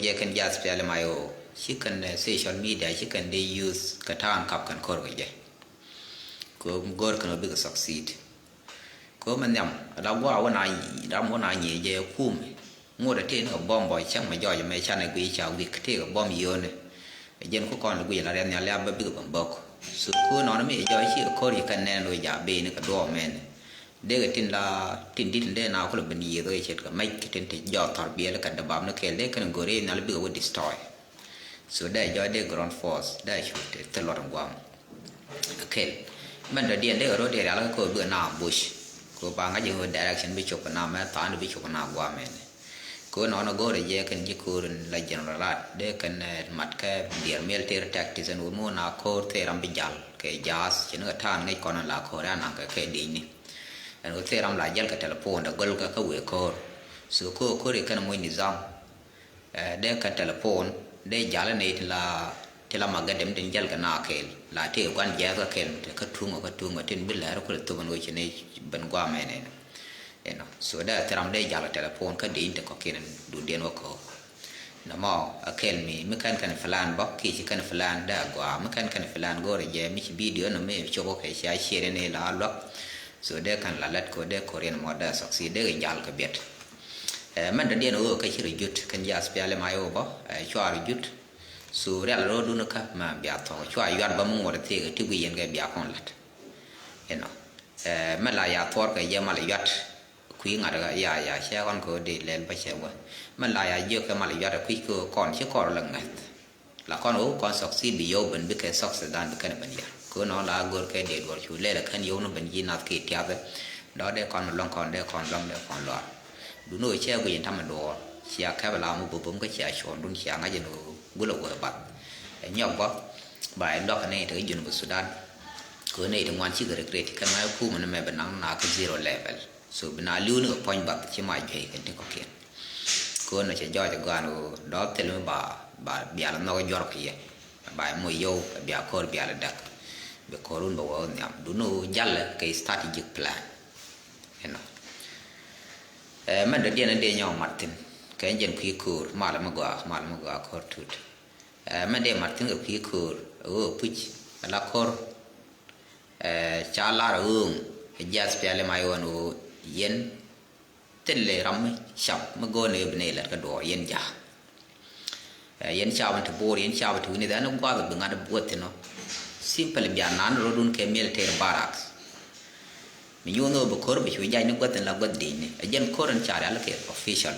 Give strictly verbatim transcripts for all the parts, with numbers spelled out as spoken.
jɛ kɛn jath piali ma yo. Ci kɛn, eh, social media ci kɛn dee use kɛ ta̱a̱n kap kɛn ko̱r kɛ jɛ. Kɛ go̱r kɛn wä bikɛ succeed. Kɛ wä mɛ nhiam la gua̱a̱ wä na ram wä na nyiee jɛ kum. Ŋot a tëë ni kɛ bɔm bɔ cäŋ mɛ jɔɔc mɛ canɛ guiy ca wik tëë kɛ bɔm yio̱o̱ni. Jɛn ku kɔn li guiy la riɛth nhial ya bä bikɛ bä bök. So ku nɔn mi jɔɔc ci kɛ ko̱r ci kɛn nɛn wä ja beni kɛ duɔɔk mɛni. Dee kɛ tin la tin dit dee na kulɛ ben yiëth wä ce̱tkɛ mec kɛ tin ti jɔɔk thɔr biɛl kɛ däbap ni kɛɛl dee kɛn go̱r i̱ nhial bikɛ wä destroy. So dee jɔɔc dee ground force dee cu ti thil luɔt in guam. Kɛl mɛn dɔ̱diɛn dee kɛ ro̱d dee rial kä ko̱ bikɛ na bush. Ko̱ ba ŋa̱c in wä direction bi cop kɛ na mɛ tha̱a̱n bi cop kɛ na guam mɛn. Kɛ ɣöö nɔnɔ go̱o̱rɛ jɛ kɛn ji̱ ko̱o̱r in la general rat dee kɛn, eh, mat kɛ diɛɛr military tactics ɛn ɣöö mi ɣöö na ko̱o̱r thil ram bi jal kɛ ja̱a̱th ci ni kɛ ta̱a̱n ŋäc kɔn in la ko̱o̱r ɛ anaŋ kɛ kɛ di̱cni. Ɛn ɣöö thil ram la jäl kɛ telephone dee gɔl kɛ kä wëë ko̱o̱r. So ko̱o̱r ko̱o̱r i̱ kɛn moc nizam, eh, dee kɛn telephone dee jal in i̱ ti la ti la ma gɛ dem tin jäl kɛ na kɛɛl la tëë gua̱n jiɛth kɛ kɛɛl mi te kä tuŋ kä tuŋ tin bi lɛr kulɛ thop ɛn ɣöö ci ni ben guam ɛn ɛn. Inɔ so dee thil ram dee jal kɛ telephone kä dee in te kɔ̱kiɛn in duŋdiɛn wä ko̱o̱r. Nɔmɔ a kɛl mi mi kɛn kɛn plan bä kiɛ ci kɛn plan dee a gɔaa mi kɛn kɛn plan go̱o̱rɛ jɛ mi ci video nɔ mi cop kɛ cia share ni la luäk. So dee kɛn la lät ko dee ko̱riɛn mɔ dee succeed dee kɛ jal kɛ biɛt. Eh, mɛn dɔ̱diɛn ɣöö kɛ ci rɔ jut kɛn jath piali ma ɣöö bä, eh, cua rɔ jut. So rial rɔɔdun kä mɛ bia thɔk cua yuat bä mi ŋuɔt thiek ti guic yɛn kɛ bia kɔn la̱t. Inɔ, eh, mɛ la ya thuɔr kɛ jɛ mal yuat. Kui̱ ŋa̱t kä ya ya cɛ kɔn kɛ ɣöö dee lɛl bä cɛ wä. Mɛ la ya jiök kɛ mal yuat kui̱ kɛ ɣöö kɔn ci kɔr lɛ ŋäth. La kɔn ɣöö kɔn succeed bi yio̱w ben bikɛ South Sudan bi kɛn ben yär. Kɛ ɣöö nɔ la go̱r kɛ dee duɔr cu lɛl kɛn yio̱w ni ben ji̱ nath kiɛ tiath. Dɔ̱ dee kɔn luäŋ kɔn dee kɔn luäŋ dee kɔn luaar. Duni ɣöö cɛ guic in tamɛ duɔɔr cia kɛp la mi bum bum kä cia cuɔ̱ɔ̱ŋdun cia ŋa̱c in ɣöö gulɛ wee bath. Ɛ nyɔk bä ba ɛ luäk ni te kä Junub Sudan. Kɛ ɣöö nɛy ti ŋuan cikɛ regret kɛn ŋa̱c kumɛ ni mɛ bi naŋ na kä zero level. So bi na li̱w ni kɛ puɔ̱ny bath ci ma juey kɛn ti kɔ̱kiɛn. Kɛ ɣöö nɔ cɛ jɔɔc ɛ gɔaa ni ɣöö dɔ̱ thil mi ba, ba bial nhɔk juɔr kɛ yɛ. Ba moc yio̱w bia ko̱r bial däk. Bi ko̱r wun bɛ wä nhiam duni ɣöö jalɛ kɛ strategic plan. Inɔ, eh, mɛn dɔ̱diɛn in dee nyɔk mat thi̱n kɛ jɛn kui̱ ko̱r mal mi gɔaa mal mi gɔaa ko̱r tut. Eh, mɛn dee mat thi̱n kɛ kui̱ ko̱r ɣöö puc ala ko̱r. Eh, ca lar ɣööŋ ɛ jiath piali ma yɔn ɣöö yɛn thilɛ ram mi cap mi go̱o̱n ɛ bi nɛy lät kä duɔɔr yɛn ja̱a̱k. Eh, yɛn cap in ti bo̱o̱r yɛn cap in ti wi̱ni dhɛn guath bi ŋa̱t buɔth thin ɔ. Simple bia nan rɔdun kɛ military barracks. Mi nyuun ɣöö bi ko̱r bi cu jac ni guath in la guath di̱cni ɛ jɛn ko̱r in ca rial kɛ official.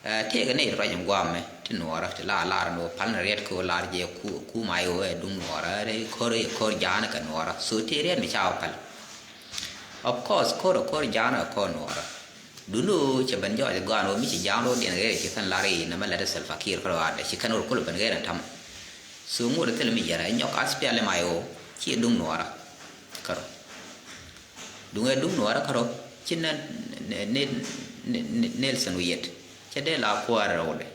Eh, tëëkɛ nɛy ruac in guamɛ ti nuɔɔrä ti la lar in ɣöö pal ni riɛt kɛ ɣöö lar jɛ ku, ku ma i̱ ɣöö ɛ duŋ nuɔɔrä ri ko̱r i̱ ko̱r ja̱a̱n kɛ nuɔɔrä so tëë riɛt mi ca ɣä pal. Of course ko̱r ɛ ko̱r ja̱a̱n ɛ ko̱r nuɔɔrä. Duni ɣöö cɛ ben jɔɔc gɔaan ɣöö mi ci ja̱a̱n rɔɔdiɛn ɣer ci kɛn lar i̱ nɛmɛ lɛt ɛ Salva Kiir kärɔaadɛ ci kɛn ɣöö kulɛ ben ɣer ɛn ta̱mɛ. So ŋot ɛ thil mi yɛrɛ nyɔk ath piali ma i̱ ɣöö ci ɛ duŋ nuɔɔrä kärɔ. Duŋ ɛ duŋ nuɔɔrä kärɔ ci nɛ, nɛ, nɛ, nɛ, nɛ, Nelson Oyet cɛ dee la kuäär rɛwdɛ.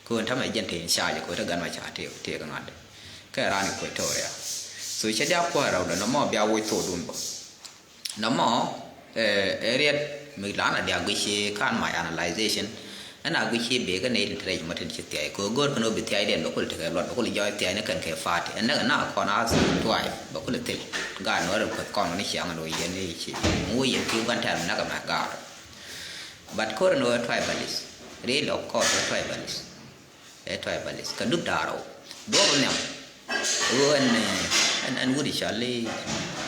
Kɛ ɣöö ɛn ta̱mɛ jɛn te in charge kɛ ɣöö te gan ma ca tëë, tëë kɛ ŋa̱t kɛ raan Equatoria. So cɛ dee a kuäär rɛwdɛ nɔmɔ bia woc thokdun bä. Nɔmɔ, eh, ɛ riɛt mi lan a diak guici kan my analyzation. Ɛn a guici bee kä nɛy tin te rɛc mɔ tin ci thiac kɛ ɣöö go̱o̱r kɛn ɣöö bi thiacdiɛn bɛ kul tekɛ luɔt bɛ kul jɔɔc thiac ni kɛn kɛ party ɛn näk ɛn na kɔn a tuay bɛ kul thil. Gaat ni wä ri kueth kɔn ni ciaŋ ni wä yɛn ni ci mi wä yɛn ki gua̱n tɛr mi näk ɛmɛ gaat. But ko̱r ni wä tribalist. Really of course wä tribalist. Ɛ tribalist kɛ dup da̱a̱r rɛw duɔ̱ɔ̱p nhiam. Ɣöö ɛn, ɛn, ɛn wut i̱ cɔl i̱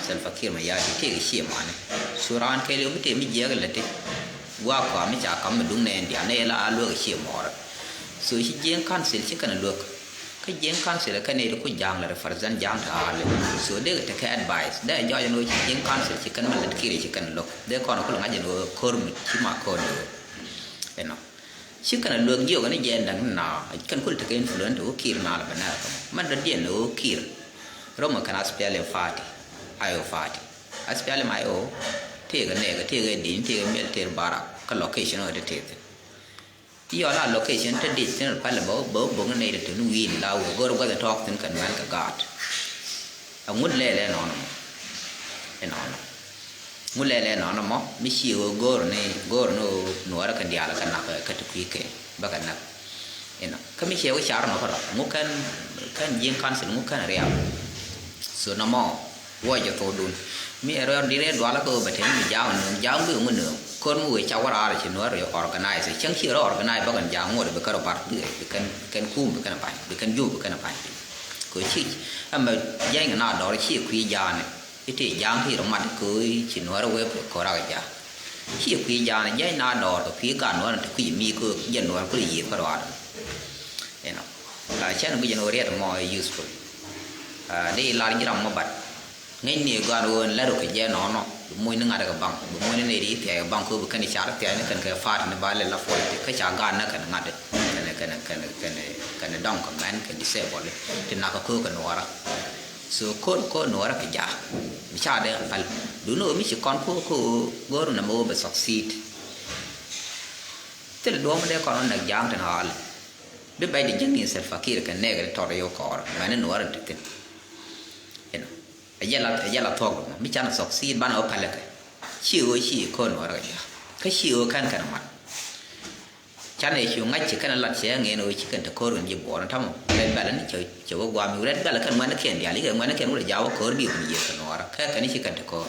Salva Kiir Mayardit tëëkɛ cie mani. Cu raan kɛɛliw mi tëë mi jiɛɛk lɛ ti gua̱a̱k kɔam mi ca kam mi duŋ nɛɛn diaal nɛy la a luäk i̱ cie mɔɔrä. So ci Jiëëŋ Council ci kɛn luäk. Kä Jiëëŋ Council ɛ kɛn i̱ ti ku ja̱a̱ŋ lɛ represent ja̱a̱ŋ ta̱a̱li. So dee kɛ tekɛ advice dee jɔɔc ɛn ɣöö ci Jiëëŋ Council ci kɛn mi lät Kiir ci kɛn luäk dee kɔn ku lɛ ŋa̱c ɛn ɣöö ko̱r mi ci ma ko̱r ni ɣöö. Ɛnɔ. Ci kɛn a luäk jiök ni jɛ naŋ na kɛn kul tekɛ influence wä Kiir na la bɛ nɛr kɛ mɔ mɛn dɔ̱diɛn wä Kiir. Romɛ kɛn SPLM party, IO party. SPLM IO tëëkɛ nɛɛkɛ tëëkɛ di̱n tëëkɛ military barrack kä location wä te tëëk thi̱n. Iɔ la location te di̱c thi̱n pälɛ bä bä bä bo̱ŋ ni nɛy te te ni wi̱i̱ni la wee go̱r gua̱th in tɔɔk thi̱n kɛ nuɛn kɛ gaat. Aŋut lɛl ɛnɔnɔ mɔ. Ɛnɔnɔ. Ŋu lɛl ɛ nɔnɔ mɔ mi ci ɣöö go̱o̱r ni go̱o̱r ni ɣöö nuɔɔrä kɛ diaal kɛ nak kɛ ti kui̱ kɛ bä kɛ nak. Inɔ kä mi ciɛ wä car nɔ kärɔa ŋu kɛn, kɛn Ji̱eŋ council ŋu kɛn rial. So nɔmɔ wä jɛ thokdun mi ɛ rɛw di rɛ dualä kä wä bɛ tɛn mi ja̱a̱ŋ nööŋ ja̱a̱ŋ bi ŋu nööŋ kör mi wee ca wä raar ci nuɔr rɛ organize cäŋ ci rɛ organize bä kɛn ja̱a̱ŋ ŋuɔt bi kɛn rɔ bar bi kɛn, kɛn kum bi kɛn ba̱ny bi kɛn jup bi kɛn ba̱ny. Kɛ ci ɛmɛ jiɛny na dɔr ci kui̱ ja̱a̱ni. Iti ja̱a̱ŋ ki rɔ mat kɛ ci nuɔr wee kɛ kɔrak ja̱a̱ŋ. Ci kui̱ ja̱a̱n jɛny na dɔɔr kɛ kui̱ gan nuɔr ti kui̱ mi kɛ jɛ nuɔr kɛ yiëë kɛ ruaar. Inɔ la cɛn guic ni wä riɛt mɔ ɛ useful. Di lar ji̱ ram mɔ bat ŋäcni gan wä lɛr kɛ jɛ nɔnɔ bi muc ni ŋa̱t kɛ baŋ bi muc ni nɛy di thiac kɛ baŋ kɛ bi kɛn car thiac ni kɛn kɛ faat ni ba lɛ la puɔl kä ca gan ni kɛn ŋa̱t kɛn kɛn kɛn kɛn kɛn dɔŋ kɛ mɛn kɛ disable ti nak kɛ kɛ nuɔra. So kor kor nuɔrä kɛ ja̱a̱k mi ca dee päl duni ɣöö mi ci kɔn kor kor go̱o̱r nɛmɛ ɣöö bɛ succeed. Thil duɔ̱ɔ̱m dee kɔn ɣän näk ja̱a̱ŋ tin ɣa̱a̱l bi bɛc di ji̱n in Salva Kiir kɛ nɛɛk di tɔt ɣöö kɔɔr mɛni nuɔrä ti thin. Inɔ ɛ jɛ la ɛ jɛ la thuɔ̱k duma mi canɛ succeed banɛ ɣöö pälɛ kɛ ci ɣöö ci kor nuɔrä kɛ ja̱a̱k kä ci ɣöö kɛn kɛn mat. Canɛ cu ŋa̱c ci kɛn lat cɛ ŋɛn ɣöö ci kɛn te ko̱r kɛn ji̱ buɔɔr ni tamɔ red belt ni cɛ wä guam yu red belt kɛn ŋuɛn ni kɛn diaal ikɛ ŋuɛn ni kɛn wä ja̱ wä ko̱r bi kɛn yiëth kɛ nuɔɔrä kɛ kɛn ci kɛn te ko̱r.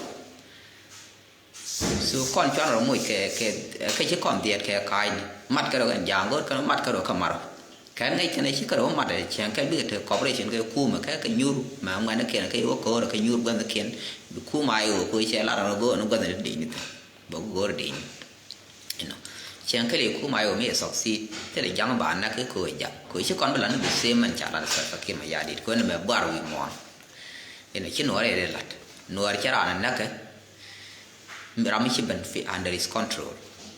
So kɔn cuan rɔ moc kɛ kɛ kɛ ci kɔn dhiɛɛt kɛ ka̱a̱cni mat kɛ rɔ kɛn ja̱a̱ŋ go̱o̱r kɛn mat kɛ rɔ kɛ marɔ. Kɛn ŋäc kɛn ci kɛ rɔ mat cɛn kɛ bikɛ te cooperation kɛ kumɛ kɛ kɛ nyur mɛ ŋuɛn ni kɛn kɛ wä ko̱r kɛ nyur guänh ni kɛn bi kumɛ a iwä ko̱ cɛ lat rɔ go̱o̱r ni guänh ni dec ni thɛn. Bä go̱o̱r dec ni. Inɔ cieŋ kɛl i̱ kum ayɔ mi ɛ succeed thilɛ ja̱ŋ ba näk i̱ köö ja̱ŋ köö ci kɔn bi la ni bi same mɛn ca la ni Salva Kiir Mayardit köö ni mɛ buar wi̱i̱ muɔ̱ɔ̱n. Inɔ ci nuɔɔr i̱ ri lat nuɔɔr cɛ raan näk ɛ ram mi ci ben fi under his control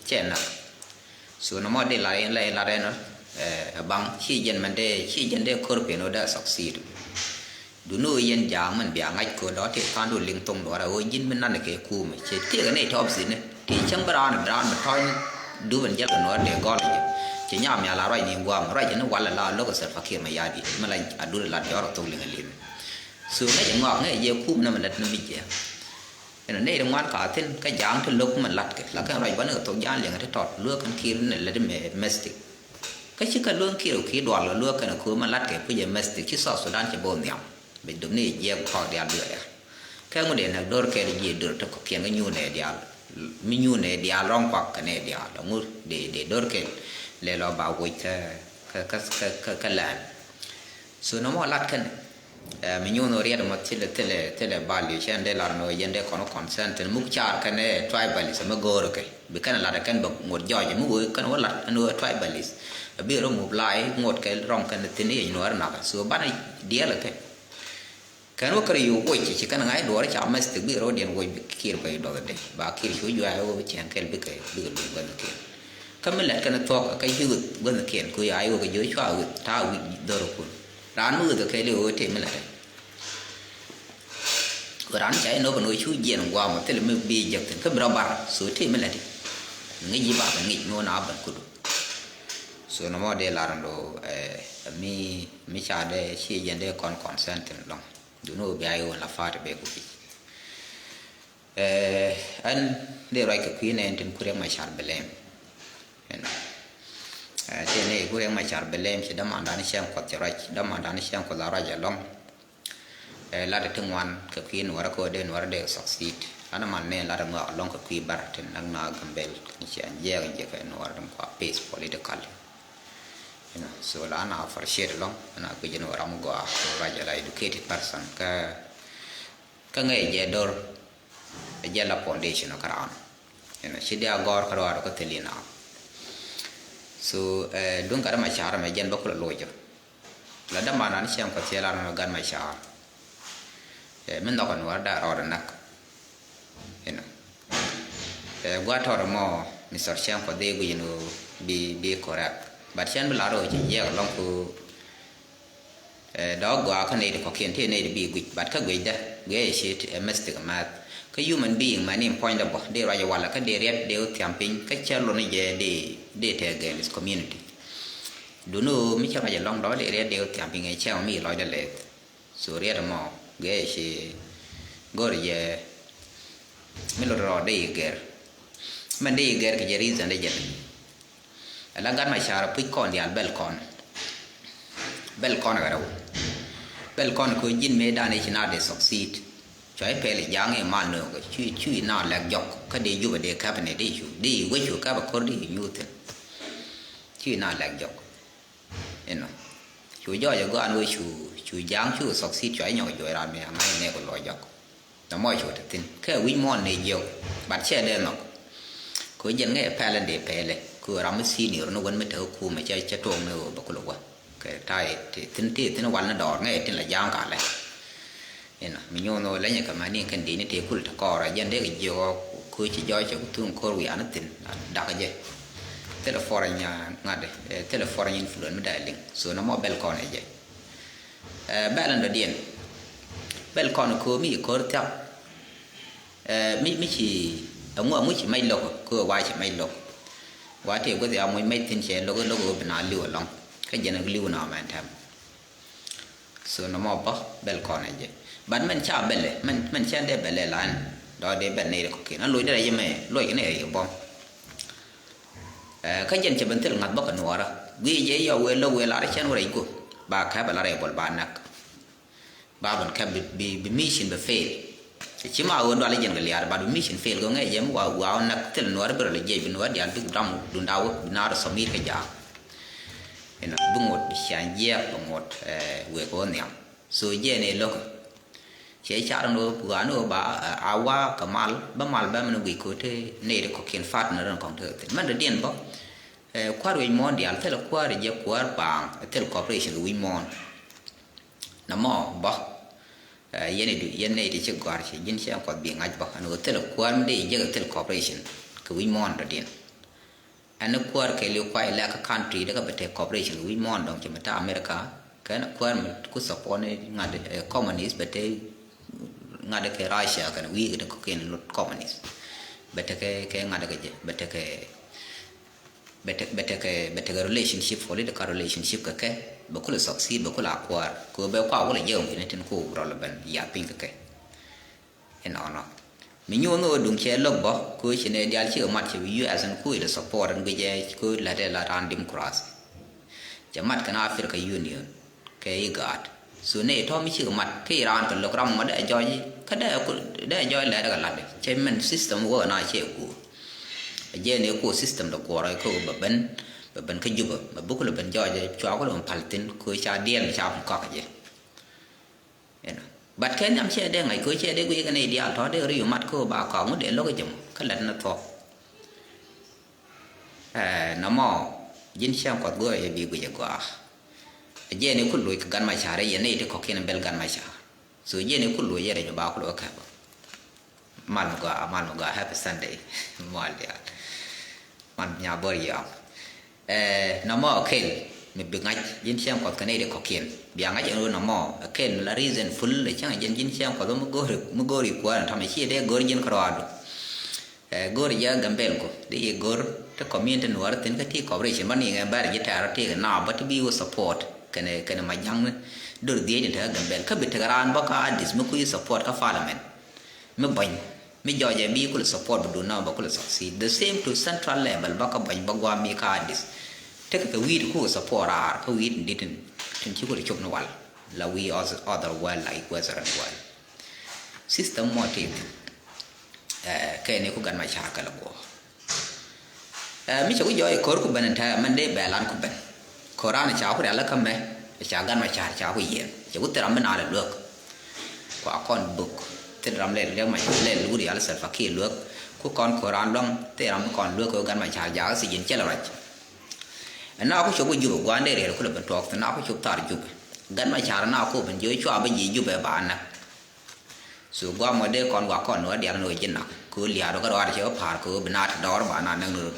cɛ näk. So nɔmɔ di la in la in la rɛn ɛ baŋ ci jɛn mɛn dee ci jɛn dee kör pin wä dee succeed. Duni ɣöö yɛn ja̱a̱ŋ min bia ŋa̱c kööt dɔ̱ tëë ka̱n du liŋ thoŋ duɔ̱ɔ̱r ɛ ɣöö ji̱n mi nan kɛ kuumɛ cɛ tëëkɛ nɛy tɔ̱ opposite ni tëë cäŋ bi raan bi raan bi tɔ̱ɔ̱ny. Dup ɛn jäl kɛ nuɔ̱ɔ̱r dee gɔl jɛ cɛ nyam ya la ruac ni gua̱a̱m ruac ni wal la lo̱k ɛ Salva Kiir Mayardit mi la a dut lat jɔ̱ɔ̱r ɛ thok liŋ ɛ li̱m. So ŋäc ɛ ŋɔak ŋäc ɛ jɛ kuum ni mi lät ni mi jɛ. Ɛn nɛy ti ŋuan ka thi̱n kä ja̱a̱ŋ ti lo̱k mi la̱tkɛ la kɛn ruac bä ni kɛ thok ja̱a̱ŋ liɛŋɛ ti tɔt lueek kɛn Kiir ni lät mi mɛstik. Kä ci kɛ lueŋ Kiir ɔ Kiir dual kɛ lueek kɛn ɛ köö mi la̱tkɛ puc ɛ mɛstik ci South Sudan cɛ bo̱o̱ nhiam. Bi dom ni jiɛɛk kɔk diaal dueer ɛ kɛ ŋu dee näk do̱r kɛɛl jiɛ do̱r ti kɔkiɛn kä nyuun ɛ diaal. Mi nyuun ɛ diaal rɔ̱ŋ kuak kɛn ɛ diaal ŋu dee dee do̱r kɛɛl lɛ lɔ ba woc kä kä kä kä kä lɛɛn. So nɔmɔ lat kɛn ɛ mi nyuun ɔ riɛt mɔ thilɛ thilɛ thilɛ bal yu cɛn dee lar nɔ yɛn dee kɔn concern thin muk car kɛn ɛ tribalist mi go̱o̱r kɛ bi kɛn lat kɛn bɛ ŋot jɔɔc mi wee kɛn wä lat ɛn wee tribalist. Bi rɔ muk lai ŋot kɛ rɔŋ kɛn thin yɛ nyuɔɔr nak so banɛ diɛl kɛ. Kɛn wä kärɛ yo̱o̱k woc ci kɛn ŋa̱c duɔɔr ca mɛth ti gui̱i̱r rɔ̱diɛn woc bi Kiir bɛ dɔth dee ba Kiir cu juac wä bi cɛn kɛl bikɛ bikɛ luny guänh kiɛn. Kä mi lɛt kɛn thuɔ̱k kä ci ɣöth guänh kiɛn ku ya iwä kɛ jiö cua ɣöth ta̱a̱ wi̱c dhɔr kun. Raan mi ɣöth kɛl iwä tëë mi lɛt. Ku raan ca inɔ kɛn wä cu jiɛn guam thil mi bi jek thin kä bi rɔ bar so tëë mi lɛt. Ŋi̱c yi ba kɛ ŋi̱c mi wä na bän kudu. So nɔmɔ dee lar ndo mi mi ca dee ci jɛn dee kɔn consent thin lɔŋ. Duni wä bia iwä la fa̱a̱t bɛ ku pi̱c. Ɛn dee ruac kɛ kui̱ nɛn tin ku Riɛk Macar bi lɛm. Ɛn ti ni ku Riɛk Macar bi lɛm ci dämandan cɛŋ kuɔth ci ruac dämandan cɛŋ kuɔth a ruac ɛlɔŋ. Lat ti ŋuan kɛ kui̱ nuɔrä kɛ wä dee nuɔrä dee succeed. An man nɛn lat ŋɔak ɛlɔŋ kɛ kui̱ bär tin nak na Gambel kɛn cian jiɛɛk jiɛ kɛ nuɔrä tin kua peace political. You know, so la an a appreciate ɛlɔŋ an a guic ni wä ram gɔaa ruac ɛla educated person kä Kä ŋäc jɛ dor ɛ jɛ la foundation kä raan. Ɛn ci dia gɔr kä ruaar kä thil ina. So duŋ gat ma car mɛ jɛn bä kulɛ loc jɔ. La däman an cɛŋ kɔ thil an gat ma car. Mi nhɔk ɛn wär da rɔɔd näk. Ɛn gua̱ tɔr mɔ mi sɔr cɛŋ kɔ dhie guic ɛn bi bi correct. But cɛn bi la rɔɔd ci jiɛk lɔŋ ku Dɔ̱k gɔaa kä nɛy ti kɔ̱kiɛn tëë nɛy ti bi guic, but kä guicdä guiɛ ci ɛ mistake math. Kä human being mani in puɔ̱nydä bä dee ruac walɛ kä dee riɛt dee wä thiam piny kä cä lon ni jɛ dee dee te against community. Duni ɣöö mi cä ruac ɛlɔ̱ŋ dɔ̱k dee riɛt dee wä thiam piny ɛ cɛ mi lɔcdä lɛth. So riɛt ɛmɔ guiɛ ci go̱r jɛ mi lot rɔɔd dee i̱ gɛr. Mɛn dee i̱ gɛr kɛ jɛ reason dee jɛ. Ala gat ma car puc kɔn diaal bɛl kɔn. Bɛl kɔn kɛ rɛw. Bɛl kɔn kɛ ji̱n mëë dan i̱ ci na dee succeed. Cua i̱ pɛl i̱ ja̱a̱ŋ i̱ mal nööŋ kɛ cu, cu i̱ na lɛk jɔk kä dee Jubɛ dee käp ni dee cu dee i̱ wec cu käp ɛ ko̱r dee i̱ nyuuth thi̱n. Cu i̱ na lɛk jɔk. Inɔ. Cu jɔɔc ɛ gɔaan wee cu, cu ja̱a̱ŋ cu succeed cua i̱ nyɔk juɔc raan mi aŋa̱c nɛɛk kɛ luɔc jɔk. Nɔmɔ cu te thi̱n kɛ wi̱c muɔ̱ɔ̱n ni jiök. But cɛ dee nhɔk. Kɛ jɛn ŋäc pɛl in dee pɛlɛ kɛ ram mi senior ni wän mi te kä kumɛ cɛ, cɛ tuɔɔk ni ɣöö bɛ kulɛ wä. Kɛ ta̱a̱ ti thi̱n ti thi̱n wal ni dɔɔr ŋäc tin la ja̱a̱ŋ kalɛ. Inɔ mi nyuɔn ɣöö lɛnyɛ kɛ mani kɛn dee ni tëë kul te kɔɔr a jɛn dee kɛ jiök ɣɔɔ kɛ ci jɔɔc cɛ ku thuŋ ko̱r wiaa ni thi̱n. Dak jɛ. Thilɛ foreign ŋa̱t, thilɛ foreign influence mi da̱a̱ liŋ. So nɔmɔ bɛl kɔn ɛ jɛ. Ɛ, bɛl in dɔ̱diɛn. Bɛl kɔn ko̱o̱mi i̱ ko̱r thiak. Ɛ, mi, mi ci, ɛŋu, ɛŋu ci mɛc lo̱k, ko̱o̱ wa ci mɛc lo̱k. Wa tëë guäth ya muc mɛc thi̱n cɛ lo̱k, lo̱k ɣöö bi na li̱w ɛlɔ̱ŋ. Kä jɛn ɛ li̱w na mɛn tɛm. So nɔmɔ bä, bɛl kɔn ɛ jɛ. But mɛn ca bɛlɛ, mɛn, mɛn cɛ dee bɛlɛ la ɛn. Dɔ̱ dee bɛl nɛy rɛ kɔ̱kiɛn. Ɛn loc dee rɛ jɛ mɛ, loc kɛ nɛy rɛ jɛ bɔm. Ɛ, kä jɛn cɛ ben thil ŋa̱th bä kɛ nuɔɔrä. Guiy jɛ yɔ wëë lo̱k wëë lar cɛn wä rɛc guɔ̱p. Ba kɛp ɛ lar ɛ bol ba näk. Ba ben kɛp bi, bi, bi mission bɛ fail. Ci ma ɣöö dual jɛn kɛ liaar ba bi mission fail gɔŋɛ jɛ mi wa, wa näk thil nuɔɔrä bi rɔ lɛ jiɛc bi nuɔɔrä diaal bi ram dunda wä bi naar sɔmir kɛ jaak. Inɔ bi ŋot bi ciaŋ jiɛɛk bi ŋot, ɛ, wëë kɛ wä nhiam. So jɛn ɛ lo̱k. Cɛ car ni wä, ɣa̱a̱n ni wä ba, a wa kɛ mal, bä mal bä mɛn guic ko̱ te nɛy ti kɔ̱kiɛn partner ni kɔ̱ŋ te kɛ thi̱n. Mɛn dɔ̱diɛn bä, ɛ, kua̱r wi̱c muɔ̱ɔ̱n diaal, thilɛ kua̱r jɛ kua̱r baaŋ, thilɛ cooperation wi̱c muɔ̱ɔ̱n. Nɔmɔ bä, ɛ, yɛn idu, yɛn nɛy ti ci gɔ̱a̱r ci ji̱n cɛ kuɔth bi ŋa̱c bä, ɛn ɣöö thilɛ kua̱r mi dee jek thilɛ cooperation kɛ wi̱c muɔ̱ɔ̱n dɔ̱diɛn. Ɛn ni kuäär kɛɛliw kuay lɛk kä country dee kä bɛ te cooperation wi̱c muɔ̱ɔ̱n dɔ̱ŋ ci mi te America. Kɛn kuäär mi ku support ni ŋa̱t, eh, communist bɛ te ŋa̱t kɛ Russia kɛn wi̱i̱ kɛ te kɔ̱kiɛn lot communist. Bɛ te kɛ, kɛ ŋa̱t kɛ jɛ, bɛ te kɛ, bɛ te, bɛ te kɛ, bɛ te kɛ relationship, political relationship kɛ kɛ. Bɛ kulɛ succeed, bɛ kulɛ a kuäär. Kɛ bɛ kua wulɛ jɛ ŋuini tin ku rɔl ben yath piny kɛ kɛ. Inɔnɔ. Mi nyuun ni ɣöö duŋ cɛ lo̱k bä, kɛ ɣöö ci nɛy diaal cikɛ mat cɛ bi U S in kuc lɛ support in guic ɛ kɛ ɣöö la̱t ɛ la raan democracy. Cɛ mat kɛn Africa Union kɛ IGAD. So nɛy tɔ̱ mi cikɛ mat kä i̱ raan kɛ lo̱k ram ŋuɔ̱t dee jɔɔc, kä dee ku, dee jɔɔc lɛt kɛ la̱t. Cɛ mɛn system wä na cɛ guur. Ɛ jɛ ni ku system dee guɔrɔ kɛ ɣöö bɛ ben, bɛ ben kä Jubɛ, bɛ buk lɛ ben jɔɔc ɛ cua ku lɛ ben pal thi̱n kɛ ɣöö ca diɛl mi ca ben kɔk ɛ jɛ. Inɔ. But kɛ nhiam cɛ dee ŋa̱c kɛ cɛ dee guic kɛ nɛy diaal tɔ̱ dee ri yu mat kɛ ba kɔak ŋut dee lo̱k jɛ mɔ kä lät ni thuɔ̱k. Ɛɛ, nɔmɔ ji̱n cäŋ kuɔth go̱o̱rɛ jɛ bi guic ɛ gɔaa. Ɛ jiɛn i̱ ku loc kɛ Gat Macar i̱ yɛn nɛy ti kɔ̱kiɛn bɛl Gat Macar. So jiɛn i̱ ku loc yɛ rɛc ɔ ba ku loc kɛ bä. Mal mi gɔaa, mal mi gɔaa, happy Sunday. Mal diaal. Mal mi nya bor yɔam. Ɛɛ, nɔmɔ ɛ kɛl mi bi ŋa̱c ji̱n cäŋ kuɔth kɛ nɛy ti kɔ̱kiɛn. Bia ŋa̱c ɛn ɣöö nɔmɔ ɛ kɛl mi la reason full ɛ cäŋ ji̱n, ji̱n cäŋ kuɔth mi go̱o̱ri, mi go̱o̱ri kuäär ɛn tɔ̱mɛ ciɛ dee go̱o̱r ji̱n kärɔaadu. Ɛɛ, go̱o̱ri jɛ Gambɛl ku dee yɛ go̱o̱r ti community nuɔɔri thi̱n kä ti cooperation bä niŋɛ bɛr ji̱ tɛ̈r rɔ ti kɛ naap bä ti bi wä support kɛnɛ, kɛnɛ ma ja̱ŋni dor dhiec in te kä Gambɛl kä bi tekɛ raan bä kä Addis mi kui̱ support kä parliament. Mi bäny mi jɔɔcɛ bi kulɛ support bi dun na bä kulɛ succeed. The same to central level bä kä bäny bä guam mi kä Addis. Tekɛ kɛ wi̱i̱t kukɛ support raar kä wi̱i̱t in di̱t in tin ci kulɛ cop ni wal la wi̱i̱ other, other world like Western world. System mɔ tith. Ɛɛ, kɛn ni ku Gat Macar kɛ lɛ guɔ. Ɛɛ, mi cɛ ku jɔɔc ko̱r ku ben in tɛɛ mɛn dee bɛ lan ku ben. Ko̱ran ca ku rial kä mɛ ca Gat Macar ca ku yiɛn cɛ ku thil ram bi naalɛ luäk. Kua kɔn buk thil ram lɛ lɛ ma lɛ luk rial Salva Kiir luäk. Ku kɔn ko̱ran luäŋ thil ram bi kɔn luäk kɛ Gat Macar jakä thiec in cɛ lɛ ruac. Ɛn na ku cop ku Jubɛ gua̱a̱n dee riɛl ku lɛ ben tuɔɔk thin na ku cop thar Jubɛ. Gat Macar na ku ben jiö cua bä ji̱ Jubɛ ba näk. So guam wä dee kɔn wa kɔn wä diaal ni wä ji̱ nak kɛ wä liaat wä kä ruaat cɛ wä pa̱a̱r kɛ wä bi naat dɔɔr ba na näk ni rut.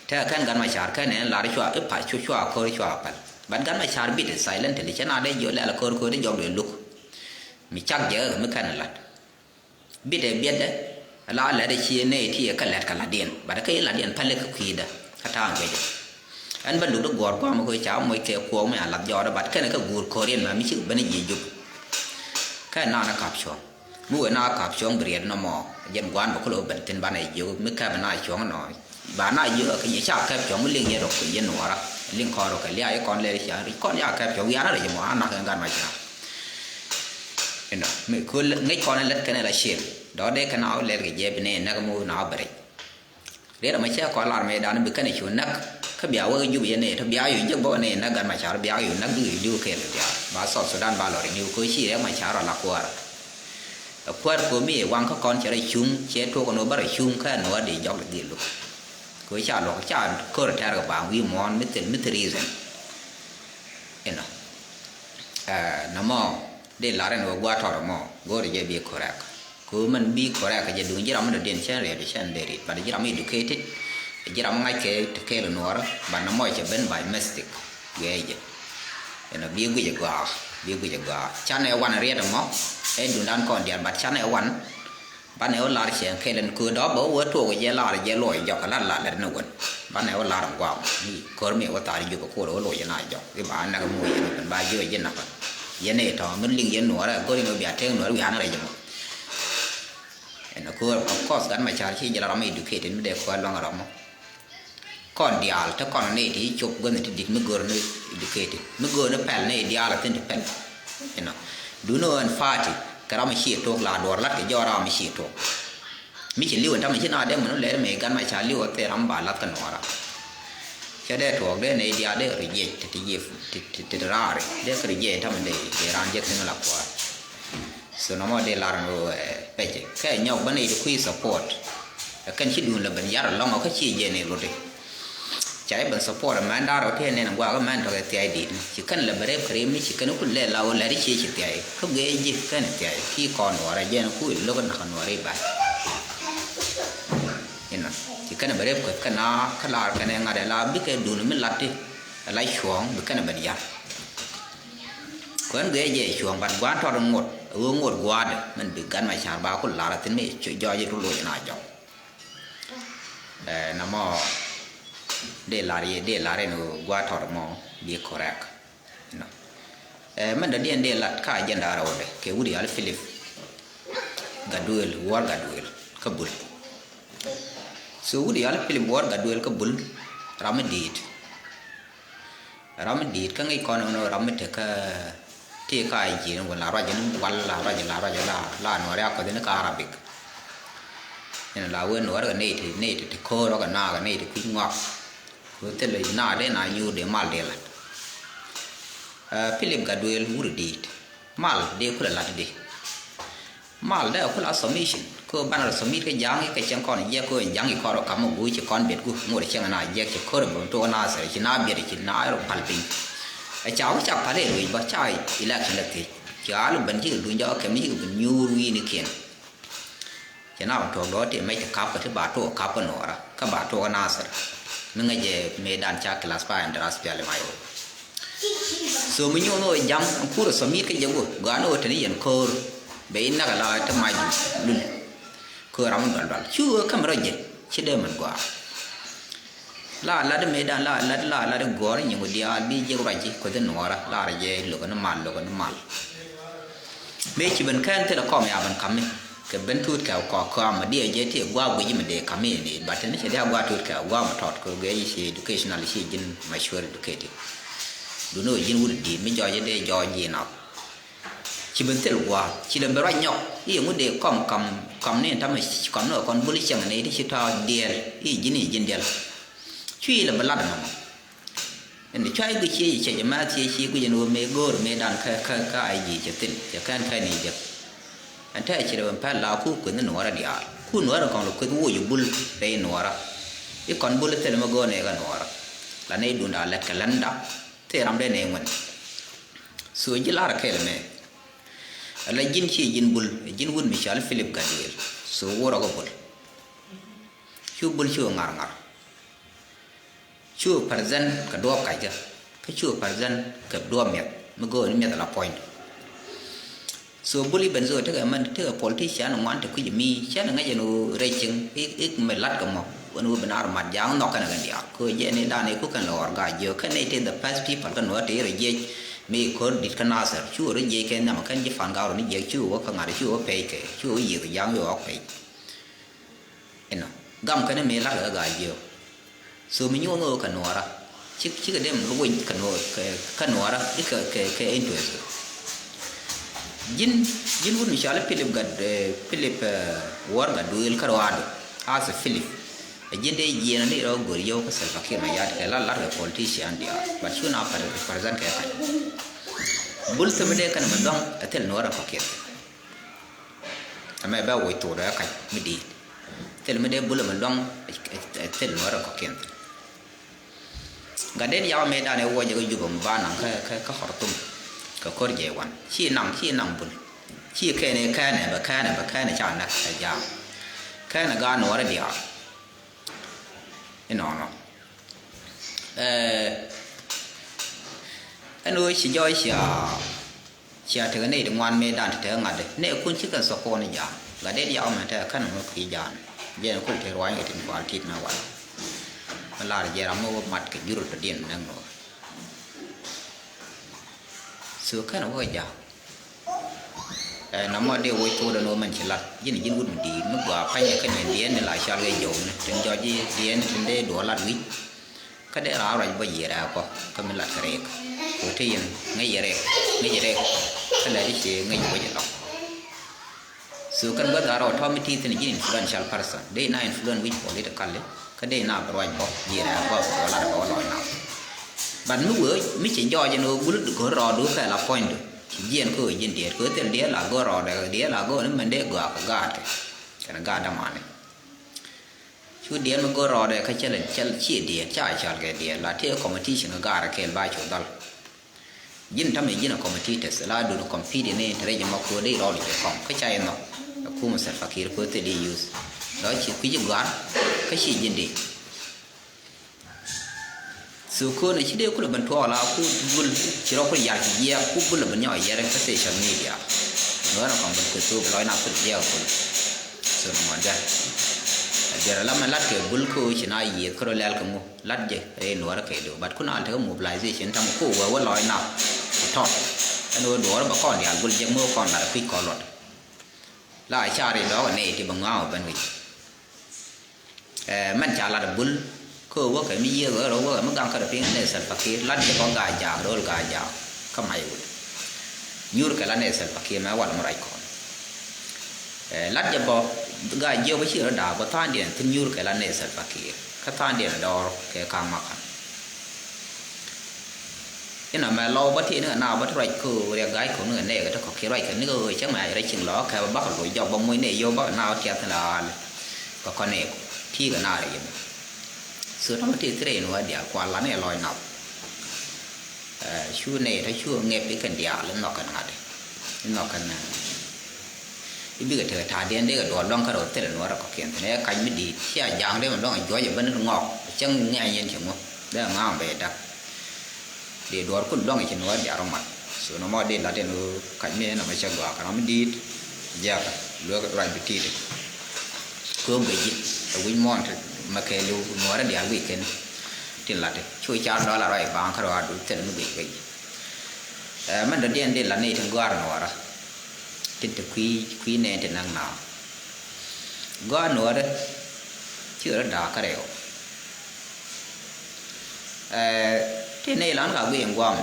Tɛkɛ kɛn Gat Macar kɛn ɛn lar cua i̱ pa̱a̱r cua, cua ko̱r cua päl. But Gat Macar bit silently cɛ na dee jiɔ lɛl ko̱r ko̱r dee jɔk dee luk. Mi cak jɛ mi kɛn lat. Bit ɛ biɛtdɛ la lɛt ɛ cie nɛy ti ɛ kä lɛt kɛ latdiɛn. But kä i̱ latdiɛn päl i̱ kä kui̱dä kä ta̱a̱ guecä. Ɛn bä luk di guɔ̱ɔ̱r gua̱a̱m kä ca moc kɛ kuɔɔk mi a lath jɔɔdä, but kɛn kä guur ko̱riɛn mɛ mi cik ben ji̱ Jubɛ. Kɛn naan ɛ ka̱p cuɔ̱ŋ mi wee na ka̱p cuɔ̱ŋ bi riɛt nɔmɔ. Jɛn gua̱a̱n bä kulɛ wä ben thi̱n banɛ jiök mi kɛp na cuɔ̱ŋ nɔ. Ba na jiök ɛ kɛ yɛ ca kɛp cuɔ̱ŋ mi liŋ yɛn rɔ kui̱ yɛn nuɔɔrä. Liŋ kɔn rɔ kɛ lia̱a̱ i̱ kɔn lɛl i̱ cia ri̱c kɔn ya kɛp cɔk wianä rɛy mɔ a nak in gan ma ca. Inɔ mi köl ŋäc kɔn in lät kɛn in la cil dɔ̱k dee kɛn a wä lɛl kɛ jɛ bi ni in näk mi wä na wä bɛ rɛc. Riet ɛmɔ cɛ kɔn lar mëëdan bi kɛn cu näk. Kä bia wä jup yɛn ni tɔ bia cu jek bä ni näk gan ma ca rɔ bia cu näk duk cu duk kɛɛl kɛ diaal ba South Sudan ba lɔ rɛc ni kɛ ci rɛk ma ca rɔ la kuäär. Ɛ kuäär ko̱mi ɛ waŋ kä kɔn cɛ rɔ cuŋ cɛ tuɔk ni wä bä rɔ cuŋ kä ni wä di jɔk di dhil luk. Kɛ ca luɔk ca kör tɛr kɛ baŋ wi̱i̱ muɔ̱ɔ̱n mi thil mi thil reason. Inɔ. Ɛ, nɔmɔ dee lar ɛn ɣöö gua̱a̱r tɔɔt ɛmɔ go̱o̱rɛ jɛ bi correct. Kɛ ɣöö mɛn bi correct kɛ jɛ duŋ ji̱ ram mi dɔ̱diɛn cɛn riɛt cɛn dee rit, but ji̱ ram mi educated, ji̱ ram mi ŋa̱c kɛ te kɛɛl nuɔɔr, but nɔmɔ cɛ ben by mistake. Guiɛ jɛ. Inɔ bi guic ɛ gɔaa, bi guic ɛ gɔaa. Canɛ wan riɛt ɛmɔ ɛ duŋdan kɔn diaal, but canɛ wan. Banɛ wä lar cɛ kɛl ɛn köö dɔ̱p bä wä tuɔk jɛ lar jɛ luɔc jɔk lat lat lät ni wän. Banɛ wä lar ɛn guam mi kör mi wä thar jupɛ kuɔl wä luɔc jɛ na jɔk i̱ ba näk mi wä yɛn wän ba jiö jɛ näk. Yɛn i̱ tɔ̱ mi liŋ yɛn nuɔrɛ go̱r in wä bia tëk nuɔrɛ wi̱i̱ an rɛc mɔ. Ɛn köör of course gat ma car ci jɛ la rɔm educated mi dee kuɛ luaŋ rɔm mɔ. Kɔn diaal te kɔn ni ti cop guänh ti dit mi gör ni educated mi gör ni pɛl ni diaal a thin ti pɛl. Inɔ duni ɣän party kɛ ram mi ci tok la duɔr lat kɛ jɔɔr ram mi ci tok. Mi ci liw ɛn tamɛ ci na dee mɛn wä lɛr mi gan ma ca liw ɛ thil ram ba lath kä nuɔra. Cɛ dee tuɔɔk dee nɛy diaal dee reject ti ti jiɛf ti ti ti raari dee kä reject tamɛ dee dee raan jek thi̱n la kuaar. So nɔmɔ dee lar ni wee pɛcɛ kɛ nyɔk bä nɛy ti kui̱ support. Ɛ kɛn ci duun lɛ ben yar ɛlɔŋ ɔ kä ci jɛ ni rut i̱ ca jɛ ben support ɛ mɛn da̱r ɔ ti ɛ nɛn ɛ guakä mɛn tɔk ɛ thiay di̱t ni ci kɛn lɛ ben rep kɛ rim ni ci kɛn ku lɛ la wä lɛr i̱ ci ci thiay kä guiɛ ji̱ kɛn ɛ thiay ki kɔn nuɔrɛ jɛn ku i̱ lo̱k ɛ nak nuɔrɛ i̱ ba̱ny. Inɔ ci kɛn ɛ ben rep kɛ kɛn a kä lar kɛn ɛ ŋa̱t ɛ la bikɛ duun mi lat ti ɛ la cuɔ̱ɔ̱ŋ bi kɛn ɛ ben yar. Kuɛn guiɛ jɛ cuɔ̱ɔ̱ŋ bat gua̱a̱n tɔt ŋot ɛ ɣöö ŋot gua̱a̱dɛ mɛn bi gan ma ca̱r ba ku lar ɛ thi̱n mi jɔɔc i̱ tu loc ɛ na jɔk. Ɛ, nɔmɔ dee lar yɛ dee lar yɛ ni gua̱a̱ tɔt mɔ bi correct. Inɔ. Ɛ, mɛn dɔ̱diɛn dee lat ka agenda rɛwdɛ kɛ wut yal Philip Gaduel, War Gaduel kä Bul. So wut yal Philip War Gaduel kä Bul ram mi di̱i̱t. Ram mi di̱i̱t kä ŋi̱i̱c kɔn ɛn ɣöö ram mi tekä tëë ka ji̱ ni wä la ruac ni wal la ruac la ruac la la nuɔri a kuäth ni ka Arabic. Ɛn la wen nuɔri kɛ nɛy ti nɛy ti ti ko̱o̱r ɔ kɛ naak kɛ nɛy ti kui̱ ŋɔak. Kɛ ɣöö thilɛ naak dee na nyuur dee mal dee lat. Ɛ, Philip Gaduel wur di̱i̱t. Mal dee kulɛ lat di. Mal dee a kula submission. Kä banɛ rɔ submit kä ja̱a̱ŋ i̱ kɛ cɛŋ kɔn jiɛk kä ja̱a̱ŋ i̱ kɔn rɔ kam mi guuc ci kɔn biɛt gu ŋot cɛŋ na jiɛk ci kör bä mi tuɔk Nasir ci na biɛt ci na rɔ pal piny. Ɛ ca wä ca pal i̱ luc bä ca election lɛ thiec. Ci al ben cikɛ duny jɔk kɛ mi cikɛ bi nyuur wi̱i̱nikiɛn. Ci na wä tuɔk dɔɔt ti mɛc ti kap kä ti ba tuɔk kap kä nuɔra kä ba tuɔk Nasir. Mi ŋäc jɛ mëëdan ca class five and ras piali mayo. So mi nyuɔn wä jam kurɛ submit kä jɛ wä gɔaa ni wä teni yɛn ko̱o̱r. Bɛ in nak la te mac lul. Ko̱o̱r ram dual dual cu wä käm rɔ jɛ ci dee mɛn gɔaa. La lat mëëdan la lat la lat gɔɔr nyi wä diaal bi jɛ ruac ji kueth nuɔra la rɛ jɛ lokä ni mal lokä ni mal. Mëë ci ben kɛn thilɛ kɔm ya ben kami kɛ ben tuut kɛ kɔ kɔam mi diɛ jɛ ti gua̱a̱ guic mi dee kami ni but ni cɛ diaal gua̱a̱ tuut kɛ gua̱a̱ mi tɔt kɛ gɛ ci educational ci ji̱n mature educated. Duni wä ji̱n wut di̱i̱t mi jɔɔc dee jɔɔc ji̱ nɔk. Ci ben thil gua̱a̱ ci lɛ ben ruac nyɔk i̱ ŋut dee kɔm kam kam ni tam kɔm ni kɔn bul cieŋ ni ti ci tɔ̱ diɛɛl i̱ ji̱n i̱ ji̱n diɛl. Cui̱ lɛ ben lat nɔmɔ. Ɛn cuay guic ciec cɛ jɛ mɛth ciec ci guic ɛn ɣöö mëë go̱o̱r mëëdan kä kä kä a ji̱ cɛ thil cɛ kɛn kɛn i̱ jek. Ɛn tɛɛ ci rɛ ben pɛl la ku kueth ni nuɔɔrɛ diaal ku nuɔɔrɛ kɔŋ lɛ kueth woc bul rɛy nuɔɔrä. I̱ kɔn bul thil mɛ go̱o̱r nɛɛkɛ nuɔɔrä la nɛy duunda lɛt kɛ ländä thil ram dee nɛy ŋuɛn. So ji̱ la̱rä kɛl mɛ ala ji̱n ci ji̱n bul ji̱n wut mi cɔal Philip Gaduel. So wurɛ kɛ bul cu bul cu ŋa̱r ŋa̱r. Cu present kɛ duɔ̱ɔ̱p ka̱cä kä cu present kɛ duɔ̱ɔ̱p miɛth mi go̱o̱r ni miɛth ala puɔ̱ny. So bul i̱ ben so tekɛ män tekɛ politician ŋuan te kui̱c mi cɛn ŋäc ɛn ɣöö rɛy cieŋ i̱ i̱ mɛ la̱t kɛ mɔ ɛn ɣöö ben ar mat ja̱a̱ŋ nhɔk kɛn kɛn diaal kɛ ɣöö jɛ ni dan i̱ ku kɛn lɛ ɣɔr ga̱a̱c jiök kɛn ni ti the first people kɛn ɣöö te rɔ jiɛc mi ko̱r di̱t kä Nasir cu rɔ jiɛc kɛn nhiam kɛn ji̱ fan ga̱a̱r rɔ ni jiɛk cu wä kä ŋa̱t cu wä pɛc kɛ cu wä yiëth ja̱a̱ŋ cu wä pɛc. Inɔ gam kɛn mi la̱t kɛ gaa jiök. So mi nyuɔ̱n ɣöö kɛ nuɔɔra Cik, cikɛ dem luny kɛ nuɔɔr, kɛ, kɛ nuɔɔrä i̱ kɛ, kɛ, kɛ interest. Ji̱n, ji̱n wut mi cɔal i̱ Philip Gat, eh, Philip, eh, War Gat Duel kä Ruaadu. As a Philip. Ɛ ji̱n dee jiɛɛn ni rɔ go̱r yio̱w kä Salva Kiir Mayardit kɛ la lar kɛ politician diaal. But cu na par, represent kɛ kac. Bul thop dee kɛn mi dɔ̱ŋ ɛ thil nuɔɔrä kɔ̱kiɛn. Ɛmɛ bɛ woc thok dɔ̱ ɛ kac mi di̱i̱t. Thil mi dee bul mi dɔ̱ŋ ɛ, ɛ, ɛ thil nuɔɔrä kɔ̱kiɛn. Gatdet Yak mëëdan ɛ wuɔcɛ kä Juba mi ba naŋ kä, kä, kä Khartoum. Kɛ ko̱r jɛ wan. Ci naŋ, ci naŋ bul. Ci kɛn ɛ kɛn ɛ bɛ kɛn ɛ bɛ kɛn ɛ ca näk ɛ jam. Kɛn ɛ gaat nuɔɔrä diaal. Inɔnɔ. Ɛ, ɛn ɣöö ci jɔɔc cia, cia tekɛ nɛy ti ŋuan mëëdan ti tekɛ ŋa̱t. Nɛɛkun ci kɛn support ni jam. Gatdet Yak mɛ tekɛ kɛn ŋuɔ̱k ki jam. Jɛn kul te ruany kɛ tin kual tit mɛ wal. Mɛ lar jɛ ram mɛ wä mat kɛ jurut tɔ diɛn näk nɔ. So kɛn wä jam. Ɛ, nɔmɔ dee woc thok dɔ̱ ni wä mɛn ci lat. Ji̱n, ji̱n wut mi di̱i̱t mi gɔaa pa̱nyɛ kä diɛn diɛn ni la cɔal kɛ jɔwni. Tin jɔc ji̱ diɛn tin dee duɔl lat wi̱c. Kä dee raar ruac bä yiëë rɛɛk kɔ kä mi lat kɛ rɛɛk. Kɛ ɣöö te yɛn ŋäc yɛ rɛɛk, ŋäc yɛ rɛɛk. Kä lɛ di cie ŋäc wec ɛlɔ̱ŋ. So kɛn gua̱th a rɔ tɔ̱ mi ti thi̱n ji̱n influential person. Dee na influence wi̱c politically. Kä dee na bi ruac bä ji̱ rɛɛ bä bä lat bä lɔc na. But mi wee mi ci jɔɔc ɛn ɣöö gul go̱r rɔɔdu kɛ la puɔ̱nydu. Ci jiɛn kä ɣöö ji̱n diet kɛ ɣöö thil diet la go̱r rɔɔdɛ kɛ diet la go̱r ni mɛn dee gɔaa kɛ gaat kɛ. Kɛn gaat dämani. Cu diet mi go̱r rɔɔdɛ kä cɛl cɛl ci diet ca cɔl kɛ diet la tëë competition kɛ gaat kɛl ba cu dhɔl. Ji̱n tamɛ ji̱n a competitors la dun compete ni interest mɔ ko̱ dee rɔɔd jɛ kɔŋ kä ca inɔ. A kumɛ Salva Kiir ko̱ thil i̱ use. Dɔ ci kui̱ ji̱ gɔ̱a̱r kä ci ji̱n di. So ko̱n a ci dee kulɛ ben tuɔɔk la ku bul ci rɔ kulɛ yar ci jiɛɛk ku bul a ben nyɔk a yɛrɛ kä social media. Ŋäär a kɔŋ ben kuɛ thop lɔc na kulɛ jiɛɛk a bul. So nɔmɔ dɛ. A jɛrɛ la mɛ lat kɛ bul ko̱ ci na yiëëth kä rɔ lɛl kɛ ŋu. Lat jɛ rɛy nuɔɔrä kɛ do̱. But kun al tekɛ mobilization tam ku wee wä lɔc na. Ku tɔt. Ɛn wee duɔɔrä bɛ kɔn diaal gul jɛ ŋo̱o̱ kɔn lat kui̱ kɔn luɔt. La a car i̱ dɔɔk ɛ nɛy ti bɛ ŋɔaŋ ɔ ben wi̱c. Ɛ, mɛn ca lat ɛ bul. Kä wä kɛ mi yiëë wä rɔ wä kɛ mi gaŋ kä rɔ piŋ nɛ Salva Kiir. Lat jɛ bä gaa jaak, ro̱l gaa jaak. Kä mac wut. Nyuur kɛ la nɛ Salva Kiir mɛ wal mi ruac kɔn. Ɛ, lat jɛ bä gaa jiök bä ci rɔ daak bä tha̱a̱ŋdiɛn thi̱n nyuur kɛ la nɛ Salva Kiir. Kä tha̱a̱ŋdiɛn dɔɔr kɛ ka̱a̱ŋ makan. Inɔ mɛ lɔw bä ti ni kɛ na bä ti ruac kä riɛk ga̱a̱c kɔn ni kɛ nɛɛk kä ti kɔ̱kiɛn ruac kɛ ni kɛ ɣöö cäŋ mɛ a rɛc ciŋ lɔ kɛ bä bakɛ loc jɔk bä muc nɛy yio̱w bakɛ na wä tiath ni la ɣa̱l. Kɛ kɔn nɛɛk ti kɛ na rɛc in. So tɔmɔ ti thirɛ in wä diaal kual la nɛy lɔc nath. Ɛ, cu nɛy tɔ cu ŋɛp ikɛn diaal inɔ kɛn ŋa̱t. Inɔ kɛn, ɛ, i̱ bikɛ tekɛ ta̱a̱diɛn dee kɛ duɔl lua̱ŋ kä rɛw thilɛ nuɔ̱ɔ̱rɛ kɔ̱kiɛn thi̱n ɛ kac mi di̱i̱t cia ja̱a̱ŋ dee mi lua̱ŋ ɛ juɔ̱c ɛ ben in ŋɔɔk. Cäŋ ŋi̱a̱c yɛn ci ŋu dee ŋa̱a̱ŋ bɛ da̱k. Dee duɔ̱ɔ̱r kun lua̱ŋ ɛ ci nuɔ̱ɔ̱r diaal rɔ mat. So nɔmɔ dee lat ɛn ɣöö kac mi nɔmɔ cɛ gɔaa kɛ ram mi di̱i̱t. Jiakä luek ruac bi ti̱i̱t. Kɛ ɣöö guic ji̱ ɛ wi̱c muɔ̱ɔ̱n ti mɛ kɛɛliw nuɔ̱ɔ̱rɛ diaal guic kɛn. Tin lat ti cu car dɔla ruac ba̱a̱ŋ kä rɔ a duc thil mi guic guic. Ɛ, mɛn dɔ̱diɛn dee lat ni tin gɔ̱a̱r nuɔɔrä. Tin te kui̱, kui̱ nɛɛn te näk naath. Gɔaa nuɔɔrä cikɛ rɔ da̱a̱k kä rɛw. Ɛ, tëë nɛy lan ka guic in guam.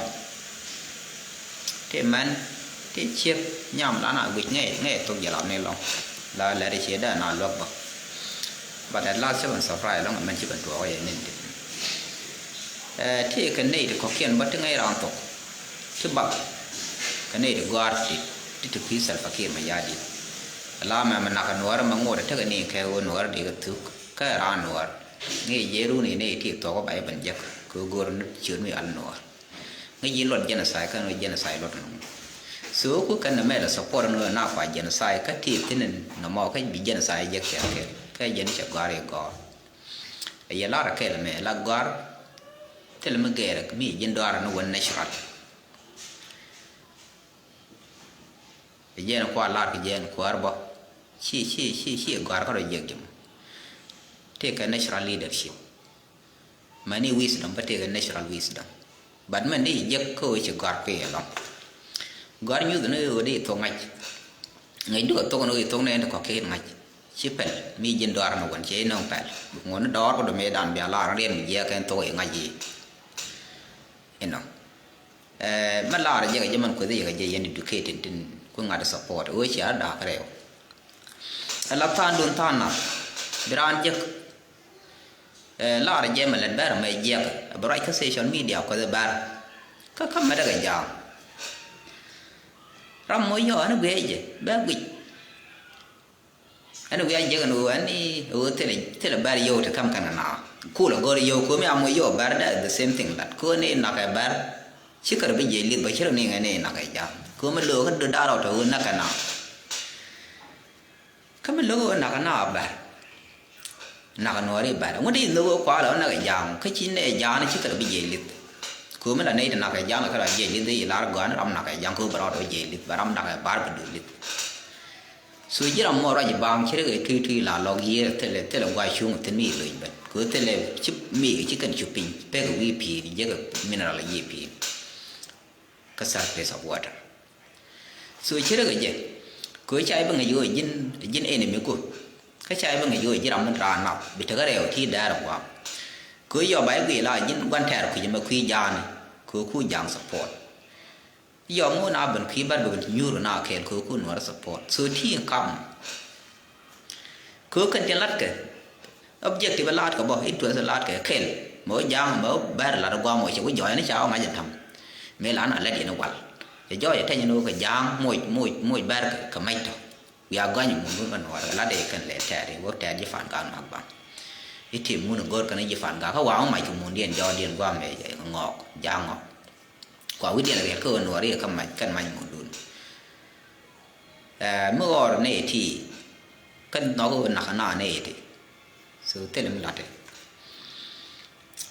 Tëë mɛn, tëë ciek nyam lan a guic ŋɛy, ŋɛy thok jɛ lam ni lɔŋ. La lɛt i̱ ciɛ dee na luäk bä. But at last cä ben surprise lɔŋ mɛn ci ben tuɔɔk yɛ nin ti. Ɛ, tëë kɛ nɛy ti kɔ̱kiɛn bä ti ŋäc raan thok. Ti bak kɛ nɛy ti gɔ̱a̱r ti, ti ti kui̱ Salva Kiir Mayardit. Ala mɛ mɛ nak kɛ nuɔɔrä mɛ ŋot ɛ tekɛ ni kɛ ɣöö nuɔɔrä di kɛ thuk kɛ raan nuɔɔr. Ŋi̱i̱c jɛ run in nɛy ti thuɔk ɛ ba jɛ ben jek kɛ ɣöö go̱o̱r ni ciöt mi al nuɔɔr. Ŋi̱i̱c ji̱ luɔt genocide kä ŋi̱i̱c genocide luɔt nɔŋ. So ku kɛn nɛ mɛ lɛ support ni ɣöö na kua genocide kä ti thi̱n in nɔmɔ kä bi genocide jek kɛɛl kɛɛl kä jɛn cɛ gɔ̱a̱r i̱ gɔ̱a̱r. Ɛ yɛ lar kɛl mɛ la gɔ̱a̱r thil mi gɛɛr mi ji̱n dɔaar ni wän natural. Ɛ jɛn kua lar kɛ jɛn kuäär bä. Ci, ci, ci, ci gɔ̱a̱r kä rɔ jiɛk jɛ mɔ. Tëëkɛ natural leadership. Mɛni wisdom bä tëëkɛ natural wisdom. But mɛn di jek kä ɣöö ci gɔ̱a̱r kui̱ ɛlɔ̱ŋ. Gɔ̱a̱r nyuth ni ɣöö di thok ŋa̱c. Ŋäc di kɛ thok ni ɣöö di thok ni ɛn ti kɔ̱kiɛn ŋa̱c. Ci pɛl mi ji̱n dɔaar ni wän ci nöŋ pɛl. Ŋuɔ̱t ni dɔɔr kä dɔ̱ mëëdan bia lar riɛn mi jiɛk ɛn thok i̱ ŋa̱c i̱. Inɔ. Ɛ, mɛ laarɛ jɛ kɛ jɛ man kueth jɛ kɛ jɛ yɛn educated tin ku ŋa̱t support. Ɣöö cia da̱a̱k rɛw. Ɛ la tha̱a̱ŋ duun tha̱a̱ŋ nath. Bi raan jek. Ɛ, laarɛ jɛ mɛ lät bɛr mɛ jiɛk. Ɛ bi ruac kä social media kueth bɛr. Kä kä mɛ dɛ kɛ jaam. Ram mɔ yɔ ɛn guiɛ jɛ bɛ guic. Ɛn wi̱i̱ a jiäk ɛn ɣöö ɛn ni ɣöö thilɛ, thilɛ bɛr yio̱w ti käm kɛn kɛ na. Kulɛ gɔr yio̱w ko̱mi a moc yio̱w bɛr dɛ the same thing that ko̱ ni nak ɛ bɛr. Ci kɛ rɔ bi jiɛc li̱th bä ci rɔ ni ŋɛ ni nak ɛ ja̱a̱ŋ. Ko̱mi lo̱o̱ kä dödaarɔ tɔ ɣöö nak kɛ na. Kä mi lo̱o̱ ɣöö nak kɛ na bɛr. Nak kɛ nuɔ̱ɔ̱ri bɛr. Ŋut i̱ nhök ɣöö kualɛ ɣöö nak ɛ ja̱a̱ŋ. Kä ci ni ɛ ja̱a̱ŋ ci kɛ rɔ bi jiɛc li̱th. Ko̱mi la nɛy ti nak ɛ ja̱a̱ŋ kɛ rɔ jiɛc li̱th i̱ lar gɔ̱a̱n ram nak ɛ ja̱a̱ŋ ko̱ bɛ rɔɔd ɣöö jiɛc li̱th bɛ ram nak ɛ bɛr bi duël li̱th. So ji̱ ram mɔ ruac i̱ baŋ ci rek ɛ tui tui la lɔk yiëë thilɛ, thilɛ gua̱c cuŋ thi̱n mi i̱ loc ben. Kɛ ɣöö thilɛ ci mi kɛ ci kɛn cu piny pek ɛ wi̱i̱ pi̱i̱n jek ɛ mineral ɛ yiëë pi̱i̱n. Kä surface of water. So ci rek ɛ jɛ kɛ ɣöö ca i̱ bi ŋäc ɣöö ji̱n, ji̱n enemy ku. Kä ca i̱ bi ŋäc ɣöö ji̱ ram mi raan nath bi tekɛ rɛw ti dɛɛr ɛ gua̱a̱m. Kɛ ɣöö yɔp a i̱ guic la ji̱n gua̱n tɛɛr kui̱c ɛmɛ kui̱ ja̱a̱ni kɛ ɣöö ku ja̱a̱ŋ support. Yɔm ŋun a ben kui̱ bär ben nyuur na kɛɛl kɛ ku nuɔr support. So ti in kam. Kɛ kɛn tin latkɛ. Objective latkɛ bä, interest latkɛ kɛl. Mɛ wä ja̱a̱ŋ mɛ wä bär lat guam wä cɛ wä jɔɔy ni ca wä ŋa̱c in tam. Mɛ la na lät in wal. Cɛ jɔɔy tɛny ni wä kɛ ja̱a̱ŋ moc, moc, moc bär kɛ, kɛ mɛc tɔ. Wiaa gɔny mundun kɛ nuɔr kɛ lat dee kɛn lɛ tɛɛr wä tɛɛr ji̱ fan gaa nuak baŋ. I̱ tim mun go̱r kɛn ji̱ fan gaa kä waŋ mac kɛ mundiɛn jɔɔdiɛn guam mɛ ŋɔɔk ja̱a̱ŋ ŋɔɔk. Kua wi̱cdiɛn riɛl kä ɣän wä riɛk kä mac kɛn mac mundun. Ɛ, mi ɣɔr nɛy ti kä nhɔk ɣän nak na nɛy ti. So thil mi la̱t ti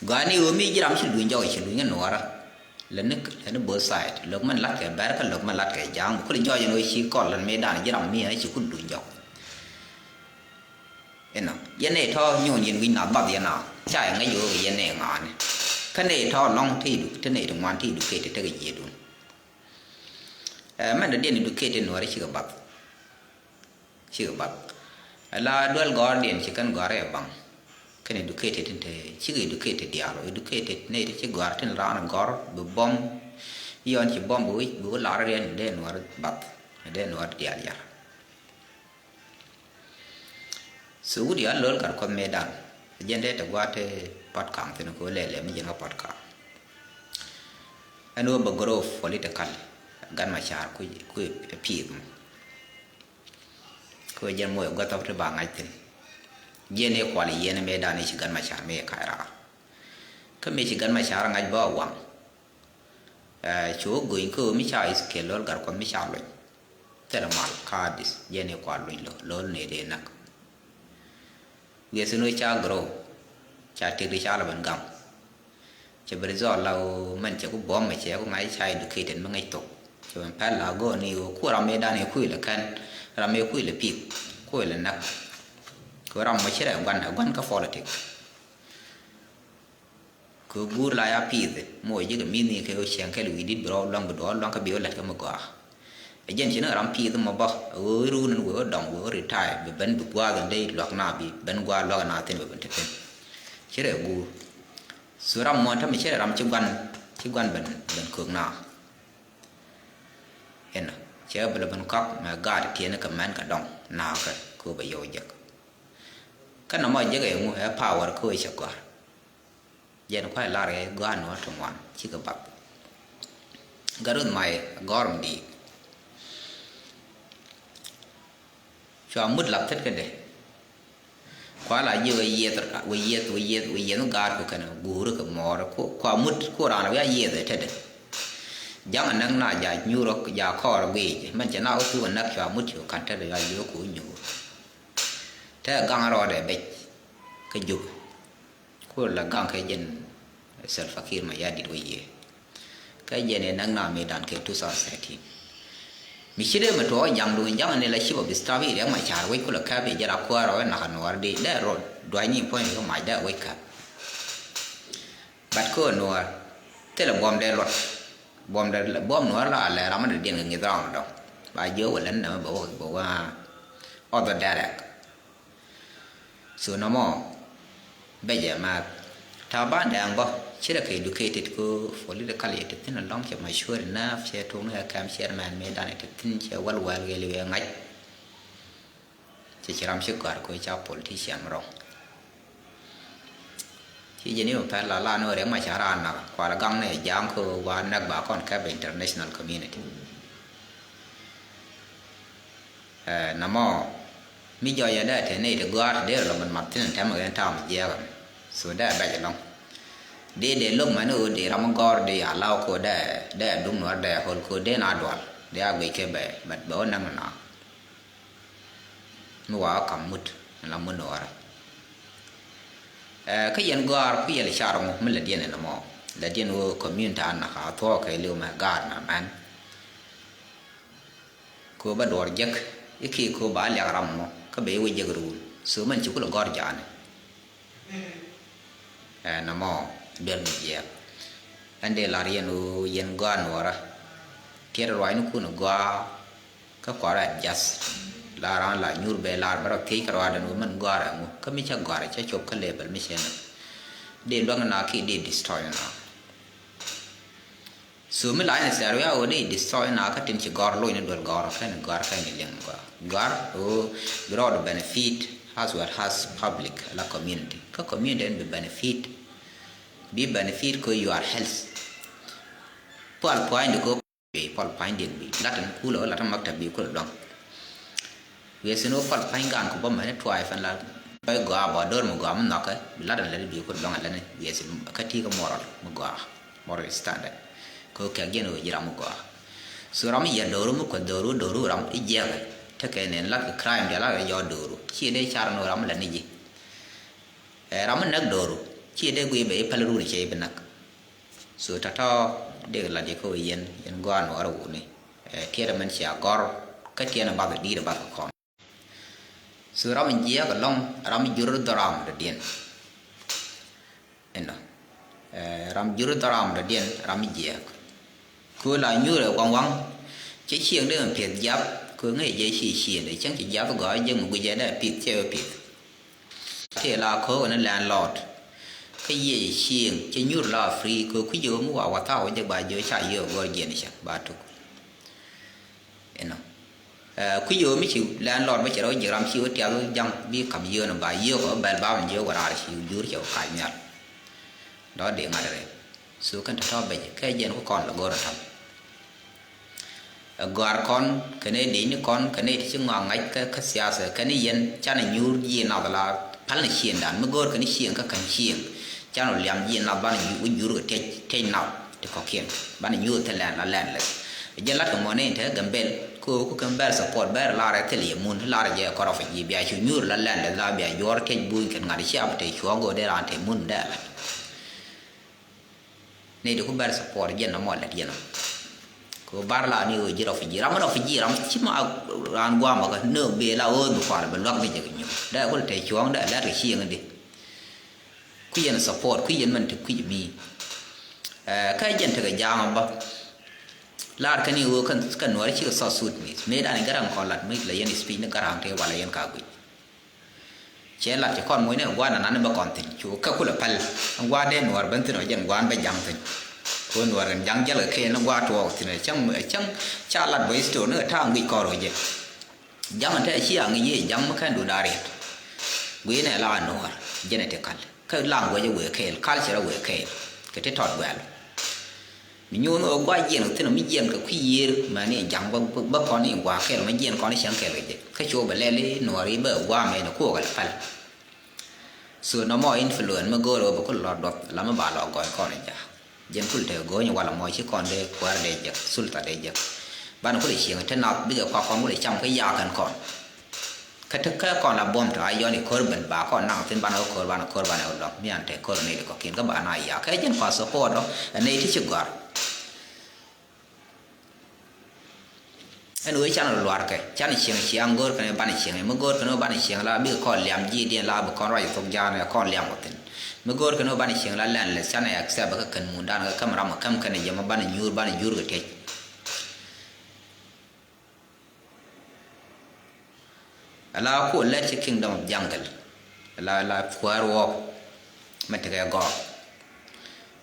gɔaa ni ɣöö mi ji̱ ram ci luny jɔk ci luny kä nuɔɔrä. Lät ni, lät ni both side, lo̱k mɛn la̱t kɛ bɛr kä lo̱k mɛn la̱t kɛ ja̱a̱ŋ mi kul jɔɔc ɛn ɣöö ci kɔl lät mëëdan ji̱ ram mi ɛ ci kul luny jɔk. Inɔ yɛn nɛy tɔ̱ nyuun yɛn wi̱c na bath yɛn a ca yɛ ŋäc ɣöö kɛ yɛn nɛy ŋa̱a̱ni. Kä nɛy tɔ̱ lɔ̱ŋ ti idu ti nɛy ti ŋuan ti idu keti tekɛ jiɛɛdun. Ɛ mɛn dɔ̱diɛn idu keti nuɔri cikɛ bath. Cikɛ bath. Ɛ la duel gɔ̱rdiɛn ci kɛn gɔ̱r ɛ baŋ. Kɛn idu keti tin te cikɛ idu keti diaal idu keti nɛy ti ci gɔ̱r tin raan gɔ̱r bi bɔm. Yɔn ci bɔm bi wi̱c bi wi̱c lar riɛn dee nuɔri bath. Dee nuɔri diaal yar. So wut ya lol gat kuɔth mëëdan. Jɛn dee te gua̱a̱th te Pɔtkaŋ thi̱n kɛ wä lɛlɛ mi jɛn kä Pɔtkaŋ. Ɛn wä bɛ grow political. Gat ma ca̱a̱r ku, ku pi̱i̱th mɔ. Kɛ wä jɛn moc gua̱th thɔp te ba ŋa̱c thi̱n. Jɛn i̱ kual yieen mëëdan i̱ ci gat ma ca̱a̱r mi i̱ ka̱c raar. Kä mi ci gat ma ca̱a̱r ŋa̱c bä waŋ. Ɛ, cu wä go̱ny kä mi ca Ezekiel lo̱l gat kuɔth mi ca luny. Thilɛ mal ka̱a̱dis jɛn i̱ kua luny lo̱l, lo̱l ni dee näk. Wiɛth in wä ca grow, ca tëkdi ca lɛ ben gam. Cɛ bi result la ɣöö mɛn cɛ ku buɔ̱m mɛ cɛ ku ŋa̱c ca educated mi ŋäc thok. Cɛ ben pɛl la go̱o̱r ni ɣöö ku ram mëëdan i̱ kui̱ lɛ kɛn, ram i̱ kui̱ lɛ pi̱th, kui̱ lɛ näk. Kɛ ram mɔ ci rɛ gua̱n, gua̱n kä politic. Kɛ guur la ya pi̱i̱th mɔ ji̱ kɛ mi̱th ni kɛ ɣöö cieŋ kɛl wi̱i̱ di̱t bi rɔw luaŋ bi duɔɔr luaŋ kä bi ɣöö lät kä mi gɔaa. Ɛ jɛn ci ni ram pi̱i̱th mɔ bä ɣöö i̱ ruun in wëë ɣöö dɔŋ wëë ɣöö retire bi ben bi gua̱a̱th in dee luak na bi ben gua̱a̱th luak na thi̱n bɛ ben te thi̱n. Ci rɛ guur. So ram mɔ tämɛ ci rɛ ram ci gua̱n ci gua̱n ben ben köök na. Inɔ cɛ bi lɛ ben kɔak mɛ gaat tiɛɛni kɛ mɛn kɛ dɔŋ naakɛ kɛ ɣöö bɛ yɔw jek. Kä nɔmɔ jek ɛ ŋu ɛ power kä ɣöö cɛ gɔ̱a̱r. Jɛn kua̱c lar ɛ gɔaa nuɔ̱ɔ̱r ti ŋuan cikɛ bath. Gat ruth may gɔ̱r mi di̱i̱t. Cua mut lap thit kädɛ. Kua la ji̱ wä yieth, wä yieth, wä yieth, wä yieth mi ga̱a̱r ku kɛn guuri kɛ mɔɔr. Ku, kua mut ku raan wi̱i̱ a yieth ɛ tetdɛ. Ja̱ŋ ɛ näk na ja nyuur ɔ ja kɔɔr ɔ guic mɛn cɛ na wä thuk ɛ näk cua mut cu ka̱n tetdɛ ya jiök ku nyuur. Te gaŋ rɔɔdɛ bec kä Jubɛ. Ku la gaŋ kɛ jɛn Salva Kiir Mayardit wä yiëë. Kɛ jɛn ɛ näk na mëëdan kɛ two thousand thirteen. Mi ci dee mi tuɔɔk jaŋ duŋ jaŋ ni la cip ɔ bi staff i̱ riɛk ma ca̱r wec ku la kɛp i̱ jɛ la kuäär ɔ i̱ nak a nuɔɔr di dee rɔ dua̱c ni puɔ̱ny ri mac dee wec kɛp. But kä nuɔɔr thilɛ buɔ̱m dee luɔt. Buɔ̱m dee buɔ̱m nuɔɔr la a lɛ ram mi dee diɛn kɛ ŋi̱th ram dɔ̱ŋ. Ba jiök wä län nɛmɛ bɛ wä bɛ wä other direct. So nɔmɔ becɛ mɛth ta̱a̱ ban dɛɛŋ bä. Ci rɛ kɛ educated ko politically, te thin alɔŋ cɛ mature enough, cɛ tok ni ɛ kɛm chairman mëë dan te thin cɛ wäl wäl kɛ liwɛ ŋa̱c. Cɛ ci ram ci gɔ̱a̱r ko ca politician mi rɔ̱ŋ. Ci jɛ ni mi pɛl la la ni wä Riɛk Macar a nak kual gaŋ ni ja̱a̱ŋ ko wa näk ba kɔn kɛp international community. Ɛ, namɔ mi jɔyɛ dee te ney ti gɔ̱a̱r ti dee rɛ lɔ mat mat thin tɛmɛ kɛ tam jiɛɛk ɛmɛ. So dee bɛc ɛlɔ̱ŋ. Dee dee lo̱k mɛn ɣöö dee ram mi gɔ̱a̱r dee a law ko dee, dee a duŋ nuɔ̱ɔ̱r dee a ɣöl ko dee na dual dee a guic kɛ bɛ, but bɛ wä näk ni na. Mi wa kam mut ɛn la mut nuɔɔrɛ. Ɛ, kä yɛn gɔ̱a̱r ku yɛl car ŋu mi lɛ diɛn ɛn ɛmɔ. Lɛ diɛn ɣöö community an na ka thuɔɔk kɛ liw mɛ gaat na mɛn. Ko bä duɔr jek i̱ ki ko ba liak ram mɔ kä bɛ i̱ wä jek ruun. So mɛn ci kulɛ gɔr jaani. Ɛ, namɔ duel mi jiɛk. Ɛn dee lar yɛn ɣöö yɛn gɔaa nuɔrä. Tiɛt ruacni kun gɔaa kä kɔrɛ adjust. Lar an la nyur bɛ lar bɛ rɔ thiec kä ruadan ɣöö mɛn gɔaa rɛ ŋu kä mi cä gɔaa rɛ cä cop kä level mi cɛ nɛ. Dee luäŋ na ki dee destroy na. So mi la in sɛr wi̱i̱ a ɣöö dee destroy na kä tin ci gɔ̱r loc ni duel gɔ̱r kɛn gɔ̱r kɛn ni liŋ gɔ̱r. Gɔ̱r ɣöö bi rɔɔd benefit as well as public la community. Kä community ɛn bi benefit, bi benefit ko your health. Pal pua̱a̱ny di ko bi pal pua̱a̱ny di bi lat in kulɛ lat in maktab bi kulɛ dɔŋ. Wiɛ sin wä pal pa̱ny gan ku bä mɛn tuay fɛn la. Bä gɔaa bä dor mi gɔaa mi nhɔkɛ bi lat in lɛt bi kut lɔŋ in lɛt ni wiɛ sin kä ti kä moral mi gɔaa, moral standard. Kɛ kɛk jɛn wä ji̱ ram mi gɔaa. So ram mi yɛ doru mi kueth doru doru ram i̱ jiɛkɛ. Tekɛ ni lat kɛ crime jɛ lat kɛ jɔɔ doru ci dee car ni ram mi lɛt ni ji̱. Ɛ ram mi näk doru ci dee guiy bɛ i̱ päl run cɛ i̱ bi näk. So tɔ̱tɔ̱ dee lat jɛ kä wä yɛn yɛn gɔaa nuɔrɛ wuni. Ɛ tiɛt mɛn cia gɔr kä tiɛt bath di̱i̱t bath kɔn. So ram jiɛɛk ɛlɔ̱ŋ ram jur dhɔram dɔ̱diɛn. Inɔ ɛ ram jur dhɔram dɔ̱diɛn ram jiɛɛk. Kö la nyuur ɛ waŋ waŋ cɛ cieŋ dee mɛ pieth jiap kö ŋäc jɛ ci cieŋ dee cäŋ ci jiap gɔaa jɛ ŋu guic jɛ dee pith cɛ wä pith. Tëë la ko̱o̱k ni landlord kä yiëë cieŋ cɛ nyuur la free kö kui̱ jɛ wä mi wa wa thaw jɛ ba jɛ ca yio̱o̱k gɔr jiɛn cɛ ba tuk. Inɔ. Ɛ, kui̱ yo̱o̱ mi ci landlord bä cɛ rɔ ji̱ ram ci wä tiak ja̱ŋ bi kam yio̱o̱n ba yio̱o̱k ɔ bɛl ba mi ji̱ wä raar ci jur cɛ wä kac nhial. Dɔ̱ di ŋa̱t rɛy. So kɛn tɔ̱tɔ̱ bɛc kɛ jɛn ku kɔn lɛ go̱r ɔ ta̱m. Ɛ gɔ̱a̱r kɔn kɛn ɛ di̱c ni kɔn kɛn ɛ ti ci ŋɔak ŋa̱c kä, kä siasa kɛn ɛ yɛn canɛ nyuur ji̱ nath la pal ni cieŋdan mi go̱o̱r kɛn cieŋ kä kɛn cieŋ. Canɛ liam ji̱ nath banɛ nyuur, wä nyuur kɛ tiec, tiec nath ti kɔ̱kiɛn banɛ nyuur thil lɛn la lɛn lɛ. Jɛ lat kɛ mɔni in te Gambel ko ku kɛn bɛr support bɛr lar ɛ thil yɛ mun lar jɛ kɔrɔ fi ji̱ bia cu nyuur la lɛn lɛ la bia juɔr tiec buny kɛn ŋa̱t ci ap te cuɔ̱ŋ go̱o̱r dee ran te mun dee lat. Ni di ku bɛr support jɛn nɔmɔ lɛt jɛn nɔ. Ko bar la ni ɣöö ji̱ rɔ fi ji̱ ram rɔ fi ji̱ ram ci ma ran guam bä kä nöök bee la ɣöö bi kual bɛ luak ni jɛ kɛ nyuur dee kul te cuɔ̱ŋ dee lɛt kɛ cieŋ di. Kui̱ yɛn support kui̱ yɛn mɛn ti kui̱ mi. Ɛ kä jɛn tekɛ ja̱a̱ŋ bä. Lar kä ni ɣöö kä nuɔri cikɛ South Sudanese mëë dan i̱ garaŋ kɔn lat mi la yɛn speech ni garaŋ te wala yɛn ka guic. Cɛ lat cɛ kɔn mucnɛ gua̱a̱r nanan bä kɔn thi̱n cu kä kulɛ päl. Gua̱a̱r dee nuɔɔr ben thi̱n ɔ jɛn gua̱a̱r bä ja̱ŋ thi̱n. Ko nuɔɔr kɛn ja̱ŋ jäl kɛ kɛɛl ni gua̱a̱r tuɔɔk thi̱n cäŋ cäŋ. Ca lat bä history ni kɛ ta̱a̱ ŋic kɔn rɔ jɛ. Ja̱ŋ te ci a ŋic yee ja̱ŋ mi kɛn dun a riɛt. Gui̱i̱nɛ la nuɔɔr jɛn ɛ ti kal kä language wëë kɛɛl, culture wëë kɛɛl. Kɛ ti tɔt guɛl. Mi nyuun ɣöö gua̱c jiɛn kɛ thi̱n mi jiɛn kɛ kui̱ yiër mɛni ja̱ŋ bä, bä, bä kɔn in gua̱a̱k kɛl mi jiɛn kɔn in cäŋ kɛl kɛ jɛ kä cu bɛ lɛl i̱ nuɔɔri bä gua̱a̱ mɛni kuɔk kɛ pal. So nɔmɔ influence mi go̱o̱r ɣöö bɛ kul lɔ duɔth la mi ba lɔ gɔ̱ny kɔn in ja̱a̱k. Jɛn kul te go̱o̱ny wala mɔ ci kɔn dee kuäär dee jek sulta dee jek. Banɛ kul cieŋ te nath bikɛ kua kɔn kul cam kä yaak kɛn kɔn. Kä te kä kɔn la buɔ̱m tɔ a yɔn i̱ ko̱r ben ba kɔn naŋ thi̱n banɛ wä ko̱r banɛ ko̱r banɛ wä lɔ̱ŋ mi an te ko̱r ni di kɔ̱kiɛn kä ba na ya kä jɛn kɔn support ɔ. Ɛn nɛy ti ci gɔ̱a̱r ɛn wee can rɔ luaar kɛ can cieŋ ciaŋ go̱o̱r kɛn banɛ cieŋ mi go̱o̱r kɛn banɛ cieŋ la bikɛ kɔn liam ji̱ diɛn la bi kɔn ruac thok ja̱a̱n kɛ kɔn liam wä thi̱n. Mi go̱o̱r kɛn banɛ cieŋ la lɛn lɛ can accept kä kɛn mundan kɛ käm ram kɛ käm kɛn jɛ ma banɛ nyuur banɛ nyuur kɛ tiec. Ala kuɔ lɛt ci kingdom of jungle. Ala, ala kuäär wɔɔk mɛ tekɛ gɔɔk.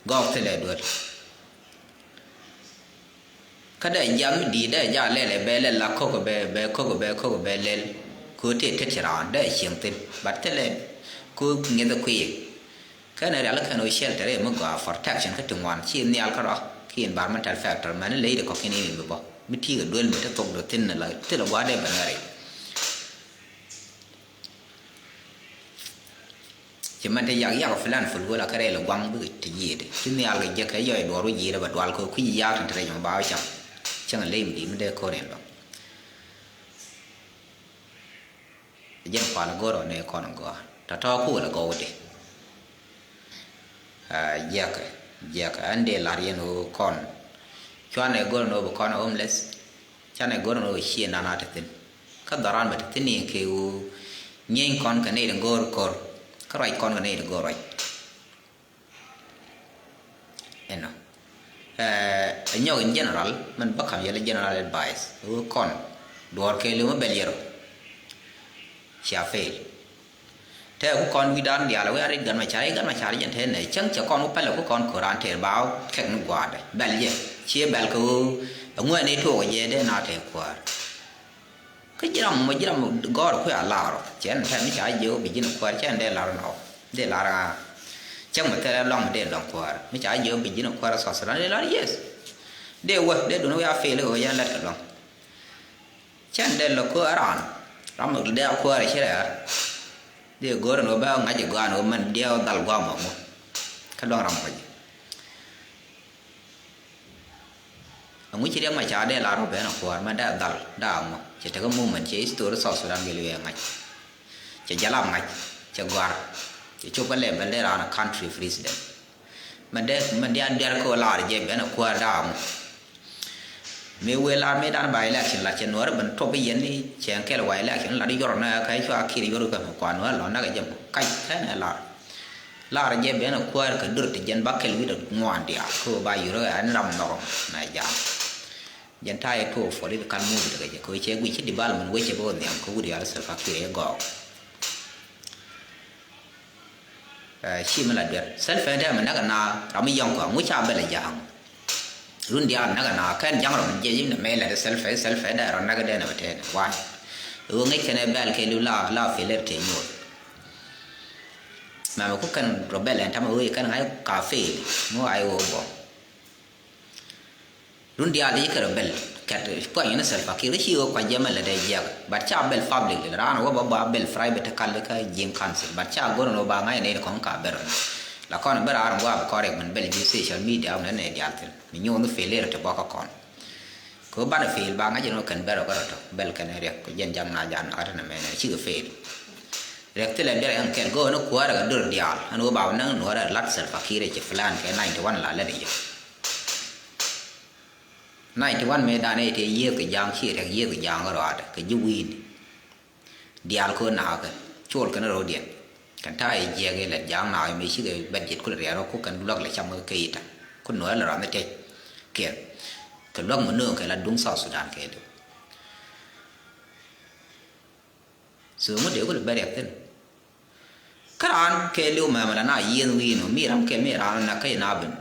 Gɔɔk thilɛ duel. Kä dee jiam mi di̱i̱t dee ja lɛl ɛ bɛ lɛl la ko̱k ɛ bɛ, bɛ ko̱k ɛ bɛ, ko̱k ɛ bɛ lɛl. Kɛ ɣöö tëë tet ci raan dee cieŋ thi̱n. But thilɛ kɛ ɣöö ŋi̱eth ɛ kui̱. Kɛn ɛ rial kɛn ɣöö shelter ɛ mi gɔaa protection kä ti ŋuan ci nhial kärɔa. Ki environmental factor mɛn ley di kɔ̱kiɛn in bi bä mi ti̱i̱ kɛ duel mi te thok dɔ thi̱n la thilɛ gua̱a̱r dee ben ŋäri. Ci mɛn te yak yak filan ful gola kɛ rɛy lɛ gua̱ŋ bikɛ te yiëëdi ci nhial kɛ jek kɛ yɔc duɔr wä ji̱i̱rɛ bɛ dual kɛ kui̱ yak tin te rɛy mɛ ba wä cam. Cäŋ ley mi di̱i̱t mi dee ko̱r in lɔ. Jɛn kual go̱r ɔ ne kɔn gɔ̱r tɔ̱tɔ̱ kuul ɛ gɔw di. Jiɛkɛ jiɛkɛ ɛn dee lar yɛn ɣöö kɔn cuanɛ go̱r ni ɣöö bi kɔn homeless. Canɛ go̱r ni ɣöö cie nana te thi̱n. Kä dhɔran bɛ te thi̱n ni kɛ ɣöö nyieeny kɔn kɛ nɛy ti go̱r ko̱r. Kä ruac kɔn kɛ nɛy ti go̱r ruac. Ɛnɔ ɛ nyɔk in general mɛn bä kam yɛlɛ general advice ɣöö kɔn duɔ̱ɔ̱r kɛɛliw mi bɛl yɛrɔ. Cia fail. Tɛɛ ku kɔn wi̱dan diaal ɛ wee a rit Gat Macar i̱ Gat Macar jɛn tɛɛ nɛ cäŋ cɛ kɔn ku pɛlɛ ku kɔn ko̱ran tɛɛr ba kɛk ni gua̱a̱dɛ bɛl jɛ. Ciɛ bɛl kɛ ɣöö ɛŋuɛɛni tuɔɔk jɛ dee na tɛɛ kuäär. Kä ji̱ ram mɔ ji̱ ram gɔ̱r kuɛ a lar ɔ cɛ ɛn tɛm mi ca jiɛ wä bi ji̱n kuäär cɛ ɛn dee lar nɔ dee lar ɣa̱a̱. Cäŋ mi thilɛ lɔŋ mi dee lɔŋ kuäär mi ca jiɛ wä bi ji̱n kuäär a South Sudan dee lar yes. Dee wä dee dun wä a fail kɛ wä yɛn lɛt kɛ lɔŋ. Cɛ ɛn dee lɔ kuäär ran ram mi dee a kuäär ci rɛɛr. Dee go̱r ɛn wä bɛ ŋa̱c ɛ gɔaa ɛn wä mɛn diɛw dhal guam ɔ ŋu. Kä luaŋ ram mɔ ji̱. Aŋu ci Riɛk Macar dee lar wä ben a kuäär mɛ dee dhal dee a ŋu cɛ tekɛ movement cɛ history South Sudan gel wiɛ ŋa̱c. Cɛ jalap ŋa̱c cɛ gɔ̱a̱r cɛ cop kä level dee raan a country president. Mɛ dee mɛ dee a diɛr kä lar jɛ ben a kuäär dee a ŋu. Mëë wëë lar mëë dan ba election la cɛ nuɔ̱ɔ̱ri ben top i̱ yɛn ni cɛ kɛl wa election la di yɔr nɛ kä cua kir yɔr kä mɛ kua nuɔ̱ɔ̱ri lɔ nak jɛ kac kɛn ɛ lar. Lar jɛ ben a kuäär kɛ dur ti jɛn ba kɛl wi̱dɛ ŋuan diaal kä ba yɔr ɛ ni ram nhɔk mɛ jam. Jɛn ta̱a̱ yɛ tuɔɔk political move tekɛ jɛ kɛ cɛ guic ci development wecɛ bä wä nhiam kä wut yal Salva Kiir yɛ gɔɔk. Ɛ, ci mi la duer. Salva dee mi näk ɛna ram mi yɔ̱ŋ kɔ ŋu ca bɛl ɛ ja̱a̱ŋ. Run diaal näk ɛna kɛn ja̱ŋ rɔ mi jiɛc in mɛ lɛ dee Salva, Salva dee rɔ näk dee nɛ bɛ tɛn. Why? Ɣöö ŋäc kɛn ɛ bɛl kɛ liw la, la failure tɛ nyuɔth. Mɛ mɛ ku kɛn rɔ bɛl ɛn tamɛ ɣöö kɛn ŋa̱c ka fail. Ŋu a i̱ ɣöö bɔ. Run diaal i̱ kɛ rɔ bɛl kɛt puany ni Salva Kiir kä ci ɣöö kuac jɛ mɛ lɛ dee jiɛk. But ca bɛl publicly raan wä bä ba bɛl private kal kä ji̱n council. But ca go̱r ni wä ba ŋa̱c ni kɔŋ ka bɛl rɔ. La kɔn bɛ raan wä bi kɔn riɛk min bɛl ji̱ social media wä nɛ nɛ diaal thin. Mi nyuɔn ni failure ti bɔkä kɔn. Kɛ wä banɛ fail ba ŋa̱c ni wä kɛn bɛl rɔ kä rɔ tɔ bɛl kɛn riɛk kɛ jɛn jaŋ na jaŋ na kä tɛn mɛn cikɛ fail. Riɛk thilɛ biɛl ɛn kɛn go̱r ni kuäärɛ kɛ dur diaal ɛn wä ba wä näŋ nuɔrɛ lat Salva Kiir ci plan kɛ ninety one la lɛ di jɛ. Ninety one mëë danɛ tëë yiëëth kɛ ja̱a̱ŋ ci riɛk yiëëth kɛ ja̱a̱ŋ kɛ rɔaadɛ kɛ ji̱ wi̱i̱ni. Diaal kɛ ɣöö naakɛ col kɛn ro̱o̱diɛn kɛn ta̱a̱ yɛ jiɛɛk ilɛ ja̱a̱ŋ naak mëë cikɛ budget kulɛ riɛl rɔ ku kɛn luäk lɛ cam kɛ kɛ i̱ ta̱ŋ ku nuɔ̱ɔ̱r lɛ rɔam ni tɛc kiɛn kɛ luäk mi nööŋ kɛ la duŋ South Sudan kɛ diw. So ŋut dee kulɛ bɛ riɛk thi̱n. Kä raan kɛɛliw mɛmɛ la na yiëëth wi̱i̱n ɔ mi ram kɛ mi raan na kä na ben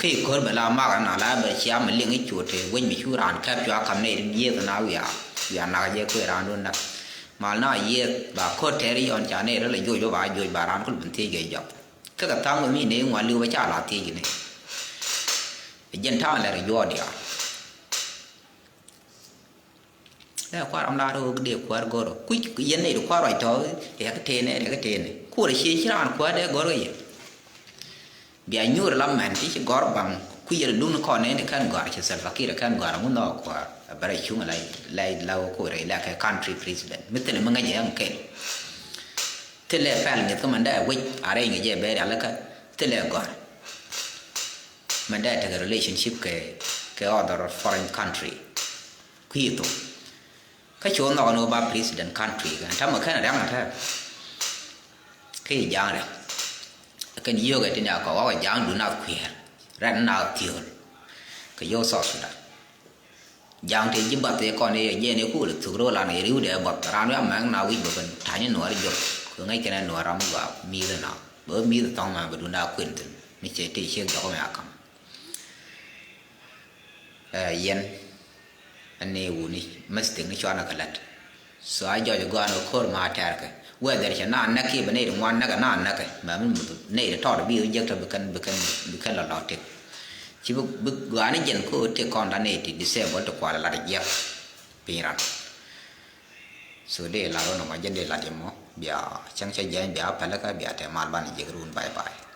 kä i̱ ko̱r bɛ la mak na la bɛ cia mi liŋ i̱ cuɔt tëë wec mi cu raan kɛp cua kam nɛy yiëëth na wiaa wiaa nak jɛ kuëë raan dun nak. Mal na yiëëth ba ko̱r tɛɛr i̱ yɔn ca nɛy rɔ la joc wä ba joc ba raan kul ben thiec kɛ jɔk. Kä kɛ tha̱a̱ŋ wä mi nɛy ŋuan liw bɛ ca la thiec ni. Jɛn ta̱a̱ŋ lɛ rɔ juɔɔk diaal. Ɛ kua̱r ram la rɔ dee kua̱r go̱rɔ kui̱c yɛn nɛy ti kua̱r ruac tɔ. Riɛk tëënɛ riɛk tëënɛ kuɔrɛ cie ci raan kua̱r dee go̱rɔ yɛ. Bia nyuur la mɛn ti ci gɔ̱r baŋ kui̱ yɛn dun kɔn nɛy ti kɛn gɔ̱a̱r ci Salva Kiir kɛn gɔ̱a̱r ŋun nhɔk kua̱r. A bɛrɛ cuŋ la la la wä kuɔrɛ la kɛ country president mi thilɛ mi ŋäc yɛ ŋ kɛl. Thilɛ pɛl ŋi̱th kä mɛn dee wec a rɛy ŋi̱c yɛ bɛɛr yalä kä thilɛ gɔ̱a̱r. Mɛn dee tekɛ relationship kɛ kɛ other foreign country. Kui̱ thok kä ci wä nhɔk ni wä ba president country kɛn tamɛ kɛn riaŋ ɛ tɛr. Kä i̱ ja̱a̱ŋ rɛk kɛn yio̱o̱kɛ ti ni a kɔk wakɛ ja̱a̱ŋ dun a kui̱ɛr rɛn na thiöl. Kɛ yio̱o̱k South Sudan ja̱a̱ŋ tëë ji̱ bath ëë kɔn i̱ jɛn i̱ kuul thuk ro̱o̱ lan i̱ ri̱wdɛ bath raan wi̱i̱ amɛŋ na wi̱c bä ben ta̱ny i̱ nuɔɔr i̱ jɔk. Kɛ ŋäc kɛn i̱ nuɔɔr ram i̱ gɔaa mi̱i̱th i̱ na bä mi̱i̱th i̱ thɔ̱ŋ mɛ bä dun a kuën thi̱n. Mi cɛ ti ciek jɔk mi a kam. Ɛ, yɛn ani wuni mɛstik ni cuanɛ kɛ lät. So a jɔc gɔan kɛ ko̱r ma tɛrkɛ. Whether cɛ na näk ki bɛ nɛy ti ŋuan näkɛ na näkɛ. Mɛ mi muth nɛy ti tɔt bi jek tɔ bi kɛn, bi kɛn, bi kɛn lɔ lɔ tik. Ci bi, bi gɔani jɛn ko tik kɔn da nɛy ti disable ti kual lat jiɛk piny ran. So dee lat wä nɔmɔ jɛn dee lat yɛ mɔ. Bia cäŋ cɛ jɛn bia pɛlɛ kä bia tɛ mal ban jek run, bye bye.